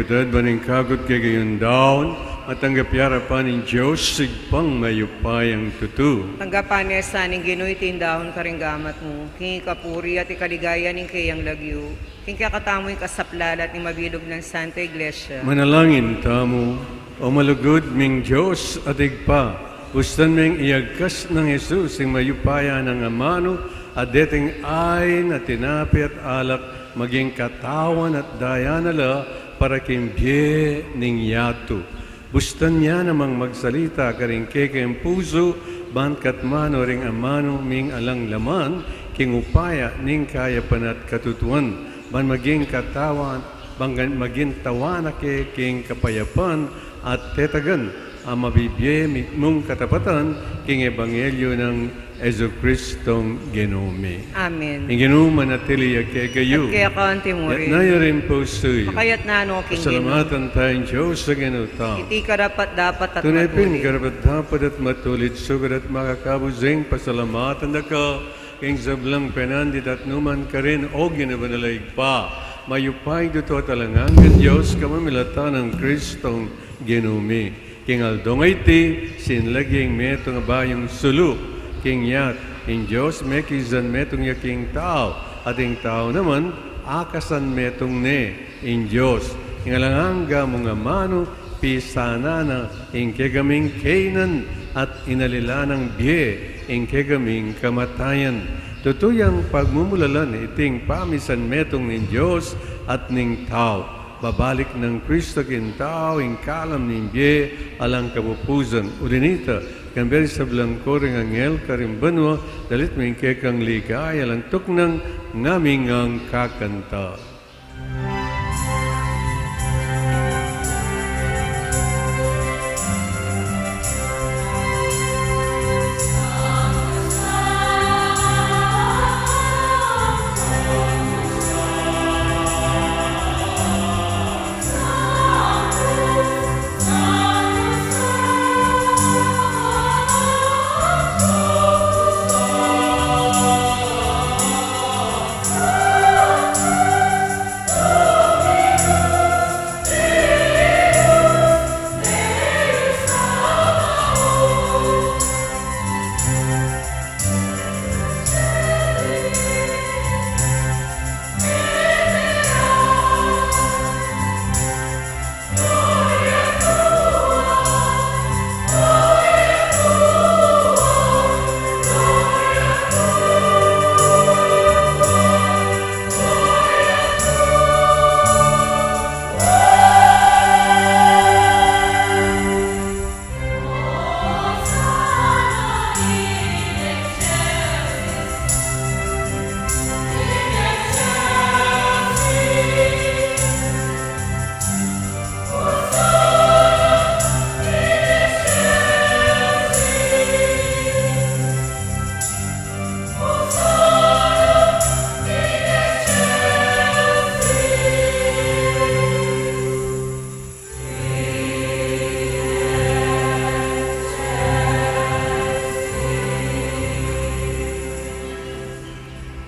Dad baning kakut kekayung daun, at tanggap ya arapan ning Dios, Ibpang mayupayang tutu. Tanggapan na sa ning Ginu iting daun karing gamat mu, king ikapuri at ikaligaya ning keyang lagyu, king kekatamung kasaplalan at ning mabilug nang Santa Iglesia. Manalangin tamu. O malugud ming Dios at Ibpa, bustan meng iyagkas nang Jesus ing mayupaya nang amanu, at deting ain at tinape at alak maging katawan at daya na la para king bie ning yatu. Bustan ya namang magsalita karing kekeng pusu, ban katmanu ring amanu ming alang laman, king upaya ning kayapan at katutuan, ban maging katawan, ban maging tawanan ke king kapayapan at tetagan a mabibie mung katapatan king ebanghelyu nang Jesucristong Ginu mi. Amen. Ing Ginu manatili ya kekayu. At keka mu rin. Itas yu ring pusu yu. Makatas na no king Ginu. Pasalamatan taya ing Dios a Ginu tamu. Iti karapat-dapat at matulid. Tune pin karapat-dapat at matulid, sukat at makakabus ing pasalamatan da ka, king sablang penandit at nu man karin, o Ginu banal a Ibpa, mayupayang tutu at alang anggang Dios, kapamilatan nang Cristong Ginu mi. King aldong a iti, sinlagyu ing metung a bayung sulu king yat ing Dios, mekizan metung ya king tau, at ing tau naman akasan metung ne ing Dios. Ing alang angga mung amanu, pisanan na ing kekaming kainan, at inalila nang bie ing kekaming kamatayan. Tutu yang pagmumulalan iting pamisan metung ning Dios at ning tau. Babalik nang Cristo king tau ing kalam ning bie alang kapupusan. Uli nita, kambe ring sablang koring anghel karing banua, dalit mu ing kekang ligaya alang tuknang, ngaming ngan kakanta.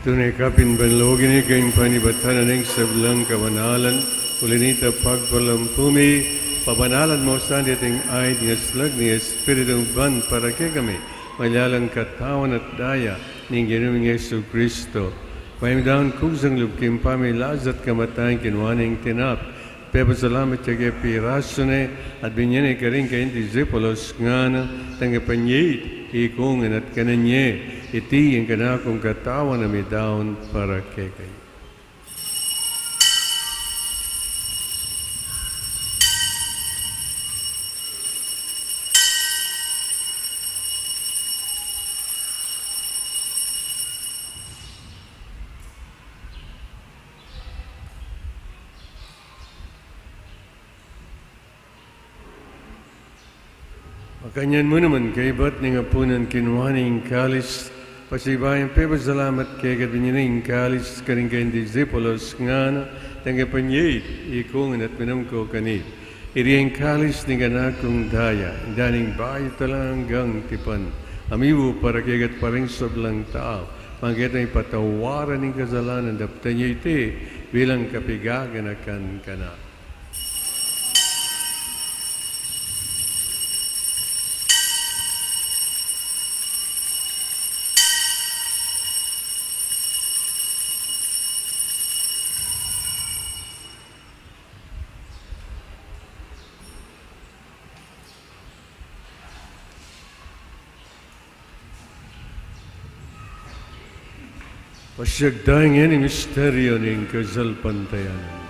Tune kapin banlugin ika ing panibatan na ning sablang kabanalan, uli nita pagpalampu mi, pabanalan mu sa deting aid ning aslag ning Espiritu ban para kekami, maging katawan at daya ning Ginu ming Jesucristo. Paidaun kusang lub king pamilasa at kamatayan, kinua ne ing tinape, pepasalamat ya ke, pirasu ne, at binie ne karing kayang disipulos, ngana, tanggapan ye iti, ikung ne at kanan ye, iti ing kanakung katawan a midaun para kekayu. Makanyan mu naman, kaybat ning apunan, kinua ne ing kalis, pasibayu yang pepasalamat keka, binie ne ing kalis karing kayang disipulos, ngana, tanggapan ye iti, ikung ne at minum ko kaniti, iti ing kalis ning kanakung daya, ing daya ning bayu at alang anggang tipan, a mibu para kekayu at para king sablang tau, para king patawaran ning kasalanan. Daptan ye iti bilang kapaganakan kanaku. Pasiag taya ngeni ing misteryu ning kasalpantayanan.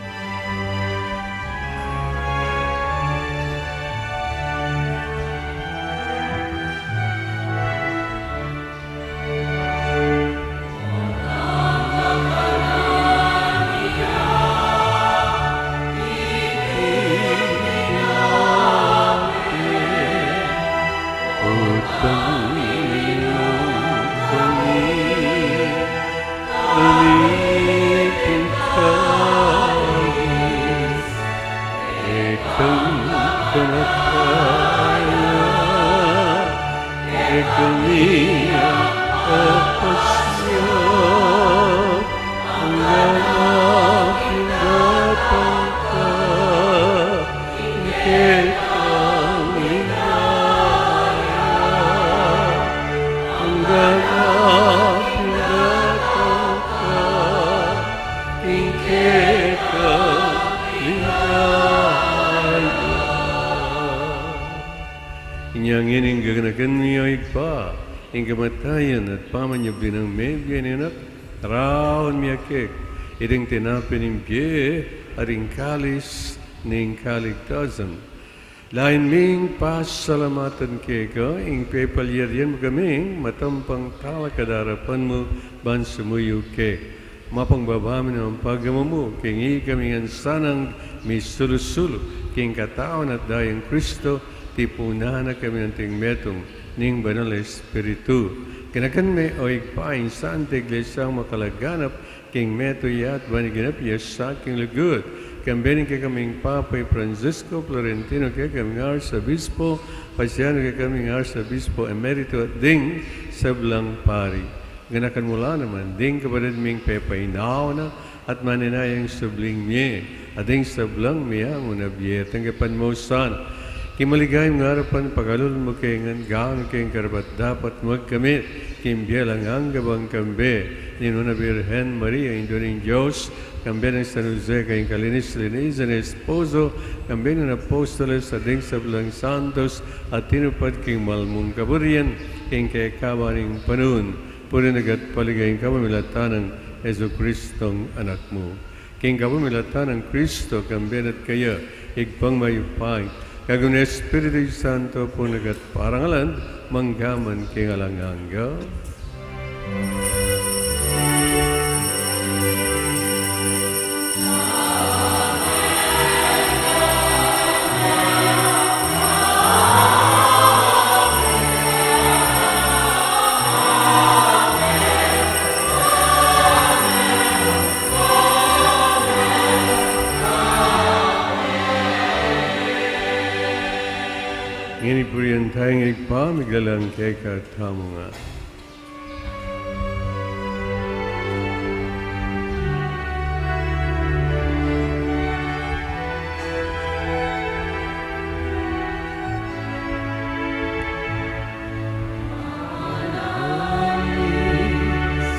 Inya ngeni ing gaganakan mi, O Ibpa, ing kamatayan at pamanyubli nang mebie ning Anak, raun mi keka ing tinape ning bie at ing kalis ning kaligtasan. Lain ming pasalamatan keka ing pepalyarian mu kaming matampang talakad king arapan mu ban sumuyu keka. Mapangbaba mi naman ing pagmamulakad king ikami ngan sanang misulu-sulu king katawan at dayang Kristo, tipunan na kami anting metung ning Banal a Espiritu. Ganakan me, O Ibpa, ing Santa Iglesia mung makalaganap king metung ya at ban ing ganap ya sa king lugud. Kambe ning kekaming Papa i Francisco, Florentino kekaming Arsobispo, Pasiano kekaming Arsobispo Emerito at ding sablang pari. Ganakan mu la naman ding kapatad ming pepainawa na at maninayang subling mie, at ding sablang miyamu na bie, tanggapan mu sana king maligayang arapan, pakalulu mu ke ngan gawan keng karapat-dapat magkamit king bie alang angga bang kambe ning Nuan a Birhen Maria, Indu ning Dios, kambe nang San Jose, king kalinis-linisan a esposo, kambe ning apostoles at ding sablang santos a tinupad king mal mung kaburian king kekaban ning panaun. Purian na ka at paligayan ing kapamilatan nang Jesucristong Anak mu. King kapamilatan nang Kristo, kambe na at kaya, Ibpang mayupaya, kayabe ning Espiritu Santo, purian na ka at parangalan, mangga man king alang angga. Ngeni purian taya ing Ibpa, miglalang kekatamu ngan.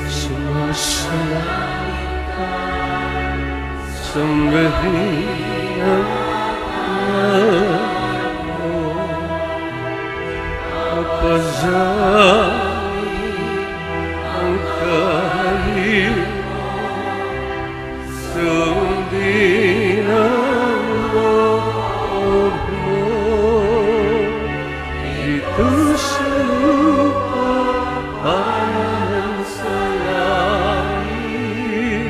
Sumasalangit ka, sambahin ang pangalan mo, apasabi ang kaharian mo, sundin ang loob mo dito sa lupa, parang sa langit.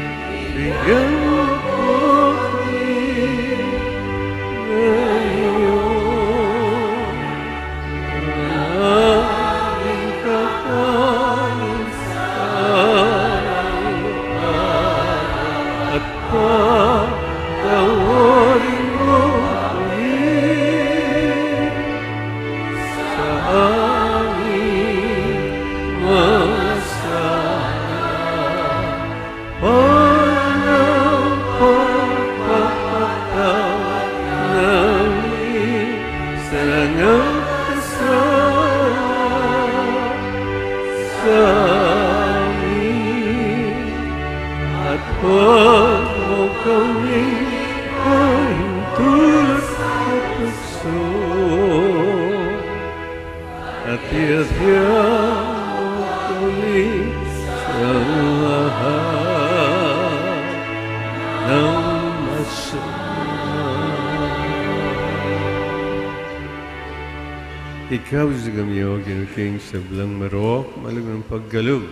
Bigyan mo kami ngayon ng aming kakanin sa araw-araw, at patawarin mo kami sa aming mga sala, para bang pagpapatawad namin sa nagkasala sa amin. At huwag mo kaming paintulot sa tukso, at iadya mo kami sa lahat Nang masa. Ikabus kami, O Ginu, king sablang marok, malugud nang pagkalub.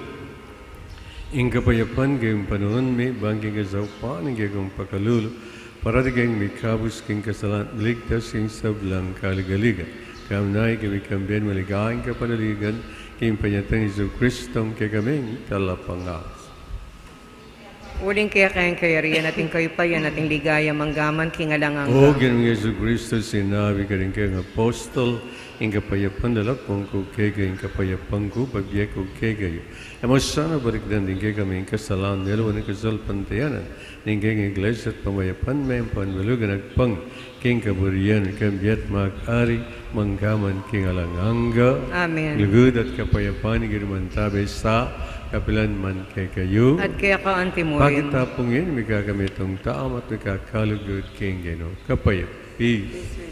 Ing kapayapan keng panaun mi, bang king kasaupan ning kekang pakalulu, parati keng mikabus king kasalan, miligtas king sablang kaligaligan. Kamnai kami kambe ning maligayang kapanaligan, king panyatang Jesucristo, kekaming Talapangabus. Uling keka ing kayarian at ing kayupayan at ing ligaya mangga man king alang angga. O Ginu Jesucristo, sinabi mu karing kekang apostol, ing kapayapan lalapun ku kekayu, ing kapayapan ku bibie ku kekayu. E mu sana balikdan ding kekaming kasalan, nune lawan ing kasalpantayanan ning kekang Iglesia at pamayapan me, pambalugan agpang king kaburian, kambe at mag-ari mangga man king alang angga. Amen. Lugud at kapayapan ning Ginu mantabe sa kapilan man kekayu. At keka antimurin. Pakit tamu pu ngeni, mikakamitung tamu at mikakalugud king Ginu. Kapayap. Peace.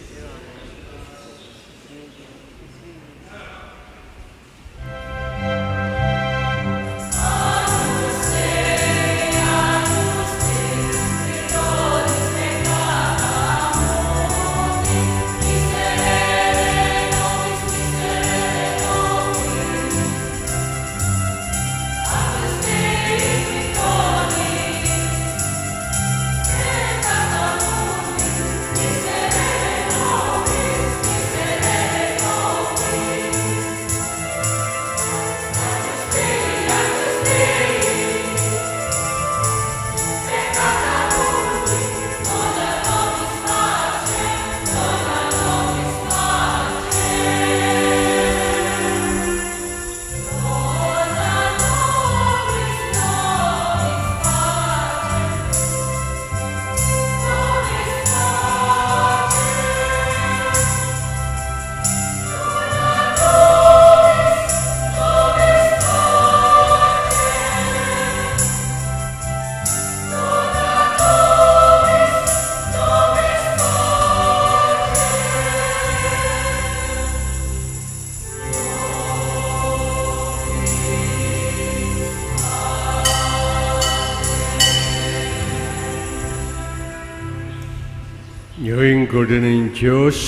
Ini ing Kordero ning Dios,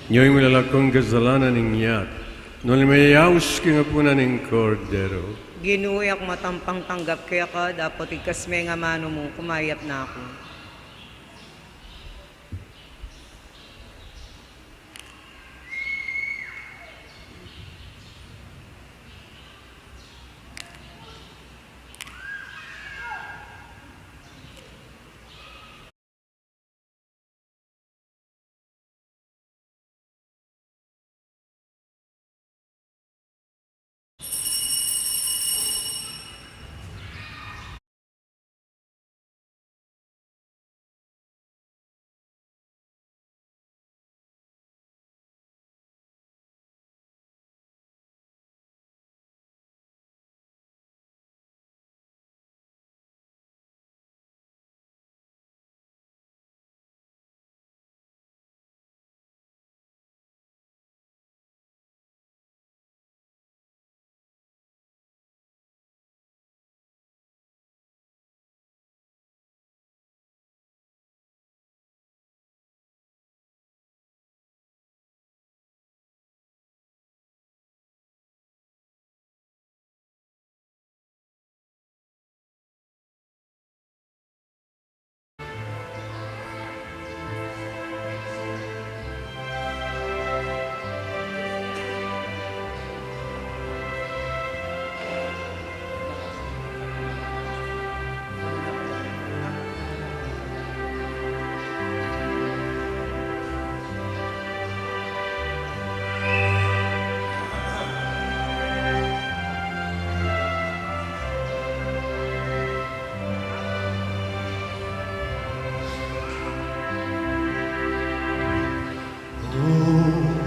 ini ing milalako king kasalanan ning yatu. Nune mayayaus king apunan ning Kordero. Ginu, e ku matampang tanggap keka, dapot igkas me ing amanu mu, kumayap na ku. O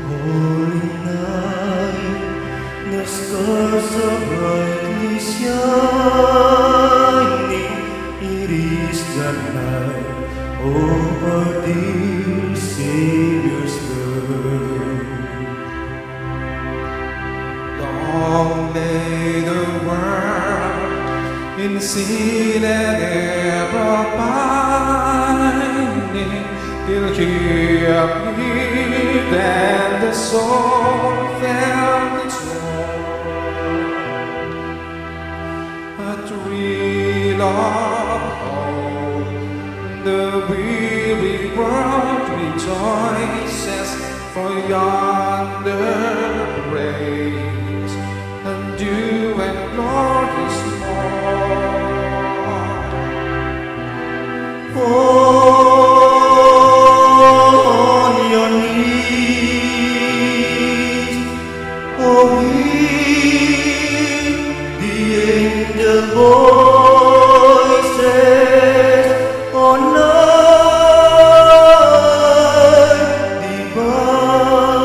holy night, the stars are brightly shining. It is the night of our dear Savior's birth. Long may the world Insine erat binding, till he appeared and the soul felt its joy. A thrill of hope, the weary world rejoices, for yonder praise and dew and glory is more. Fall on your knees, O heed the angel voices on earth divine.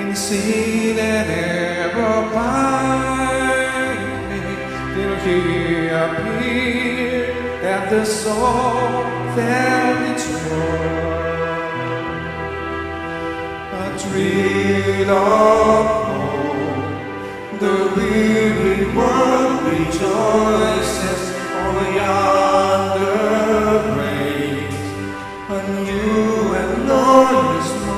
Seen and ever by me, till he appeared and the soul felt its joy. A thrill of hope, the weary world rejoices. Oh, yonder breaks a new and glorious morn.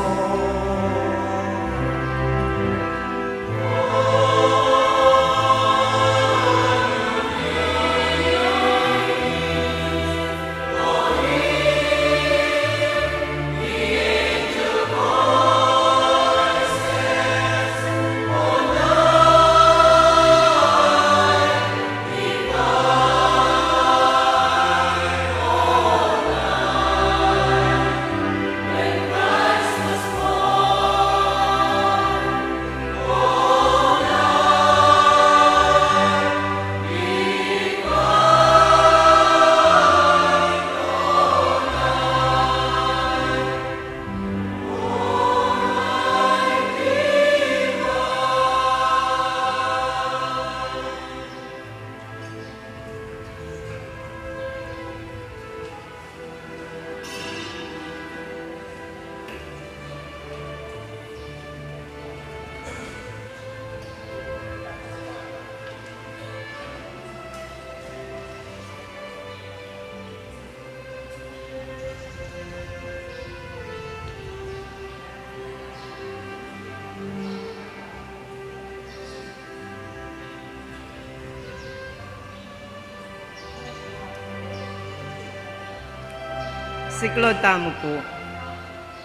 Siklaud tamu pu.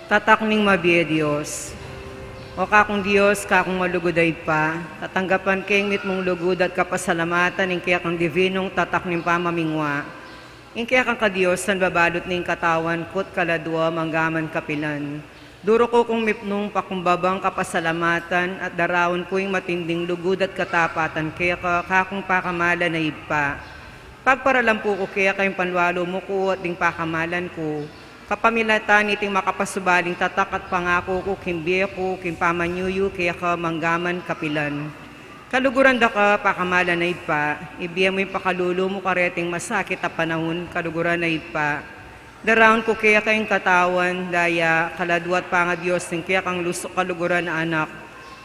Tatak ning mabie Dios. O kakung Dios, kakung malugud a Ibpa, tatanggapan ke ing mitmung lugud at kapasalamatan ing kekang divinung tatak ning pamamingwa. Ing kekang kadiosan babalut ning katawan ku't kaladua manggaman kapilan. Duru ku kung mipnung pakumbabang kapasalamatan at daraun ku ing matinding lugud at katapatan keka, kakung pakamalan a Ibpa. Pagparalan pu ku keka ing panwalu mu ku at ding pakamalan ku, kapamilatan niting makapasubaling tatak at pangaku ku king bie ku, king pamanyuyu keka manggaman kapilan. Kaluguran da ka, pakamalan a Ibpa, ibie mu ing pakalulu mu kareting masakit a panahun, kaluguran a Ibpa. Daraun ku keka ing katawan, daya, kaladua at pangadios ning kekang lusuk kaluguran a Anak,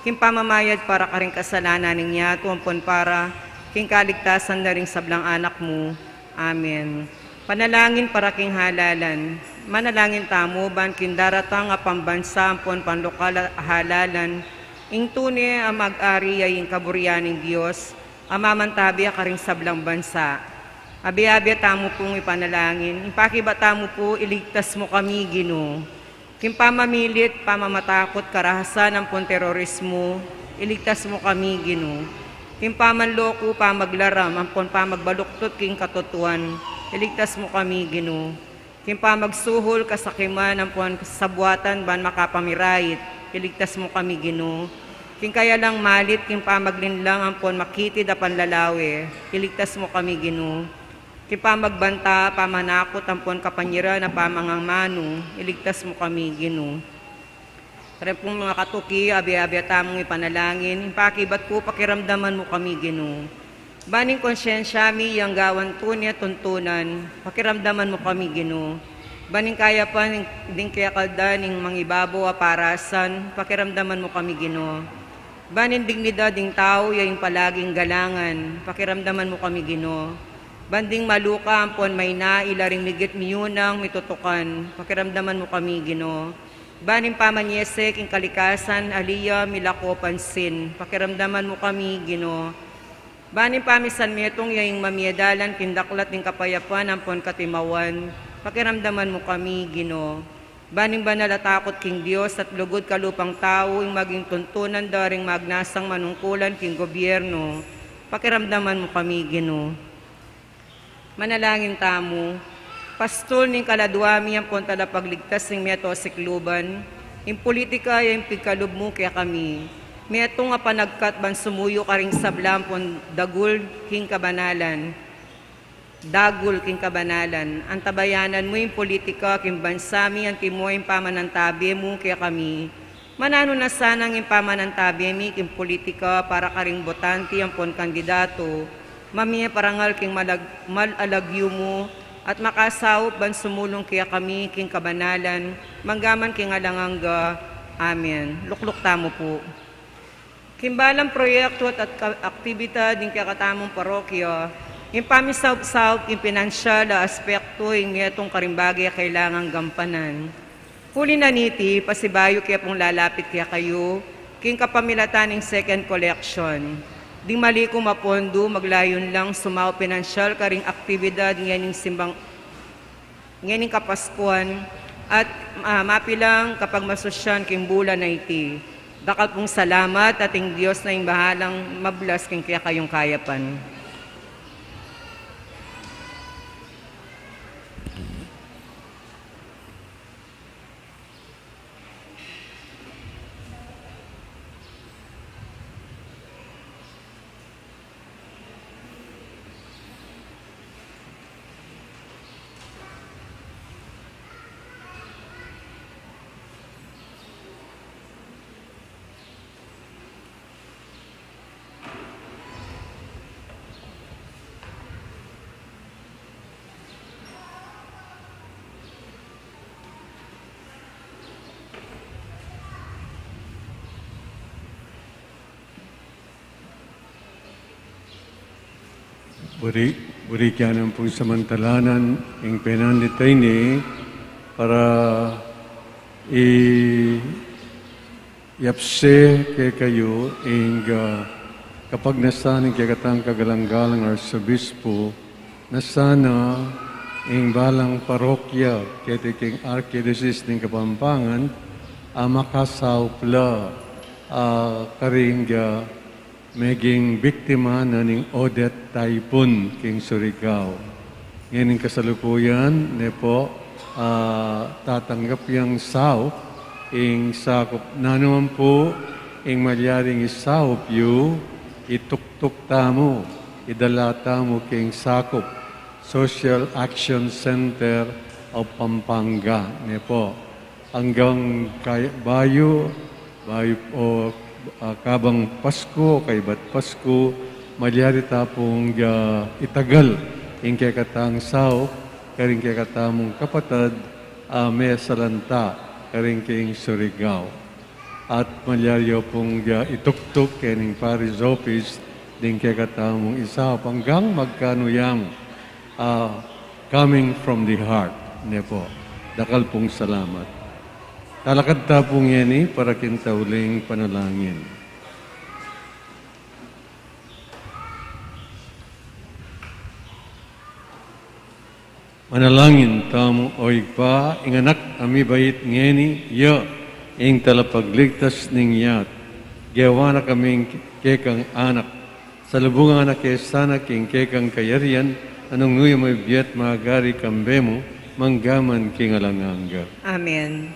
king pamamayad para karing kasalanan ning yatu ampon para king kaligtasan da ring sablang anak mu. Amen. Panalangin para king halalan. Manalangin tamu ban king daratang a pambansa ampon panlokal a halalan, ing tune a mag-ari ya ing kaburian ning Dios a mamantabe karing sablang bansa. Abe-abe tamu pung ipanalangin, ing pakibat tamu pu, iligtas mu kami, Ginu. King pamamilit, pamamatakut, karahasan ampon terorismu, iligtas mu kami, Ginu. King pamanloko, pamaglaram ampon pamagbaluktut king katutuan, iligtas mu kami, Ginu. King pamagsuhul, kasakiman ampon kasabuatan ban makapamirait, iligtas mu kami, Ginu. King kayalang malit, king pamaglinlang ampon makitid a panlalawe, iligtas mu kami, Ginu. King pamagbanta, pamanakut ampon kapanyiran a pamangamanu, iligtas mu kami, Ginu. Karing pung makatuki, abe-abe tamung ipanalangin, ing pakibat ku, pakiramdaman mu kami, Ginu. Ban ing konsyensya mi yang gawan tune tuntunan, pakiramdaman mu kami, Ginu. Ban ing kayapan ding kekaldan ning mangibabo a parasan, pakiramdaman mu kami, Ginu. Ban ing dignidad ding tau ya ing palaging galangan, pakiramdaman mu kami, Ginu. Ban ding maluka ampon maina ila ring migit miyunang mitutukan, pakiramdaman mu kami, Ginu. Ban ing pamanyese king kalikasan, ali ya milako pansin, pakiramdaman mu kami, Ginu. Ban ing pamisan metung ya ing mamie dalan king daklat ning kapayapan ampon katimawan, pakiramdaman mu kami, Ginu. Ban ing banal a takut king Dios at lugud kalupang tau ing maging tuntunan da ring magnasang manungkulan king gobyerno, pakiramdaman mu kami, Ginu. Manalangin tamu. Pastul ning kaladua mi ampon talapagligtas ning meto sikluban, ing pulitika ya ing pigkalub mu kekami. Metung a panagkat ban sumuyu karing sabla ampon dagul king kabanalan. Dagul king kabanalan. Antabayanan mu ing pulitika king bansa mi, antimo ing pamanantabe mu kekami. Mananu na sanang ing pamanantabe mi king politika para karing botante ampon kandidatu, mamie parangal king malag-, mal a lagyu mu, at makasaup ban sumulung kekami king kabanalan, manggaman king alang angga. Amen. Lukluk tamu pu. King balang proyektu at, at ka-, aktibidad ning kekatamung parokya, ing pamisaup-saup king pinansyal a aspektu ing metung karing bage a kailangang gampanan. Uli na niti, pasibayu ke pung lalapit kekayu king kapamilatan ning second collection. Ding malikum a pondu, maglayun lang sumaup pinansyal karing aktibidad ngening simbang ngening Kapaskuan, at, ah, mapilang kapagmasusyan king bulan a iti. Dakal pung salamat, at ing Dios na ing bahalang mablas king kekayung kayapan. Buri, buri ke naman pung samantalanan ing penandit a ini para i yapse kekayu ing, ah, kapagnasan ning kekatang kagalang-galang Arsobispo, na sana ing balang parokya keti king Arkidiocese ning Kapampangan a makasaup la, ah, karing, ah, meging biktima na ning Odette Typhoon king Surigao. Ngening kasalukuyan, ne pu, ah, tatanggap yang saup ing sakup. Nanu man pu ing malyaring isaup yu, ituktuk tamu, idala tamu king sakup Social Action Center of Pampanga, ne pu. Anggang kay-, bayu, bayu o, ah, kabang Pasku o kaybat Pasku, malyari ta pung, ah, itagal ing kekatang saup karing kekatamung kapatad a mesalanta karing king Surigao. At malyari yu pung, ah, ituktuk kening parish office ding kekatamung isaup anggang magkanu yang, ah, coming from the heart, ne pu. Dakal pung salamat. Talakad ta pu ngeni para king tauling panalangin. Manalangin tamu. O Ibpa, ing anak a mibait ngeni, iya ing talapagligtas ning yat. Gewa na kaming kekang anak. Salubungan na ke sana king kekang kayarian, a nung nu ya mabibie at magari kambe mu, manggaman king alang angga. Amen.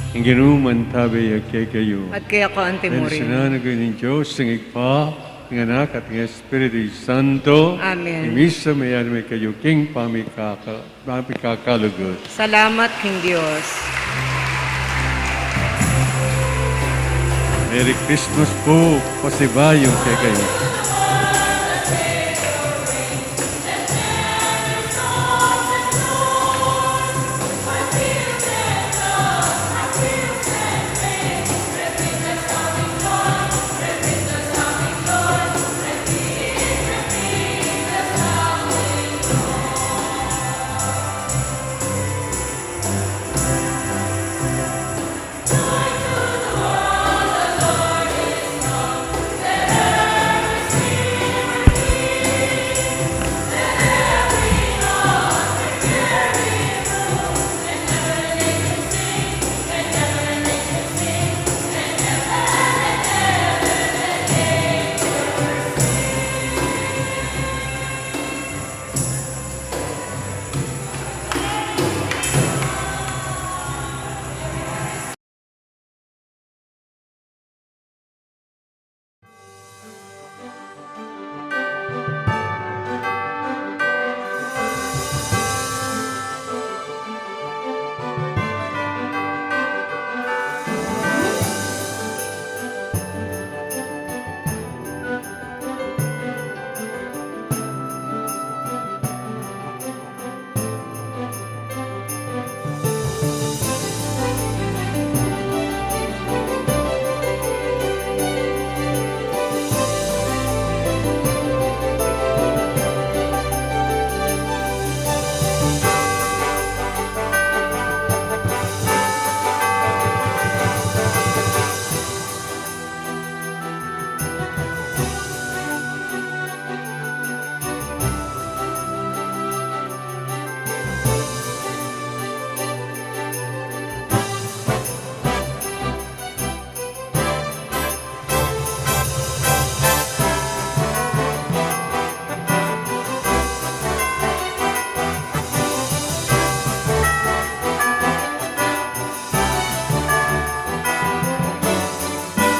Ing Ginu mantabe ya kekayu. At keka antimurin. Bendisyunan na kayu ning Dios, ing Ibpa, ing Anak, at ing Espiritu Santo. Amen. Ing misa meyari na kekayu king pamikaka-, pamikakalugud. Salamat king Dios. Merry Christmas pu, pasibayu kekayu.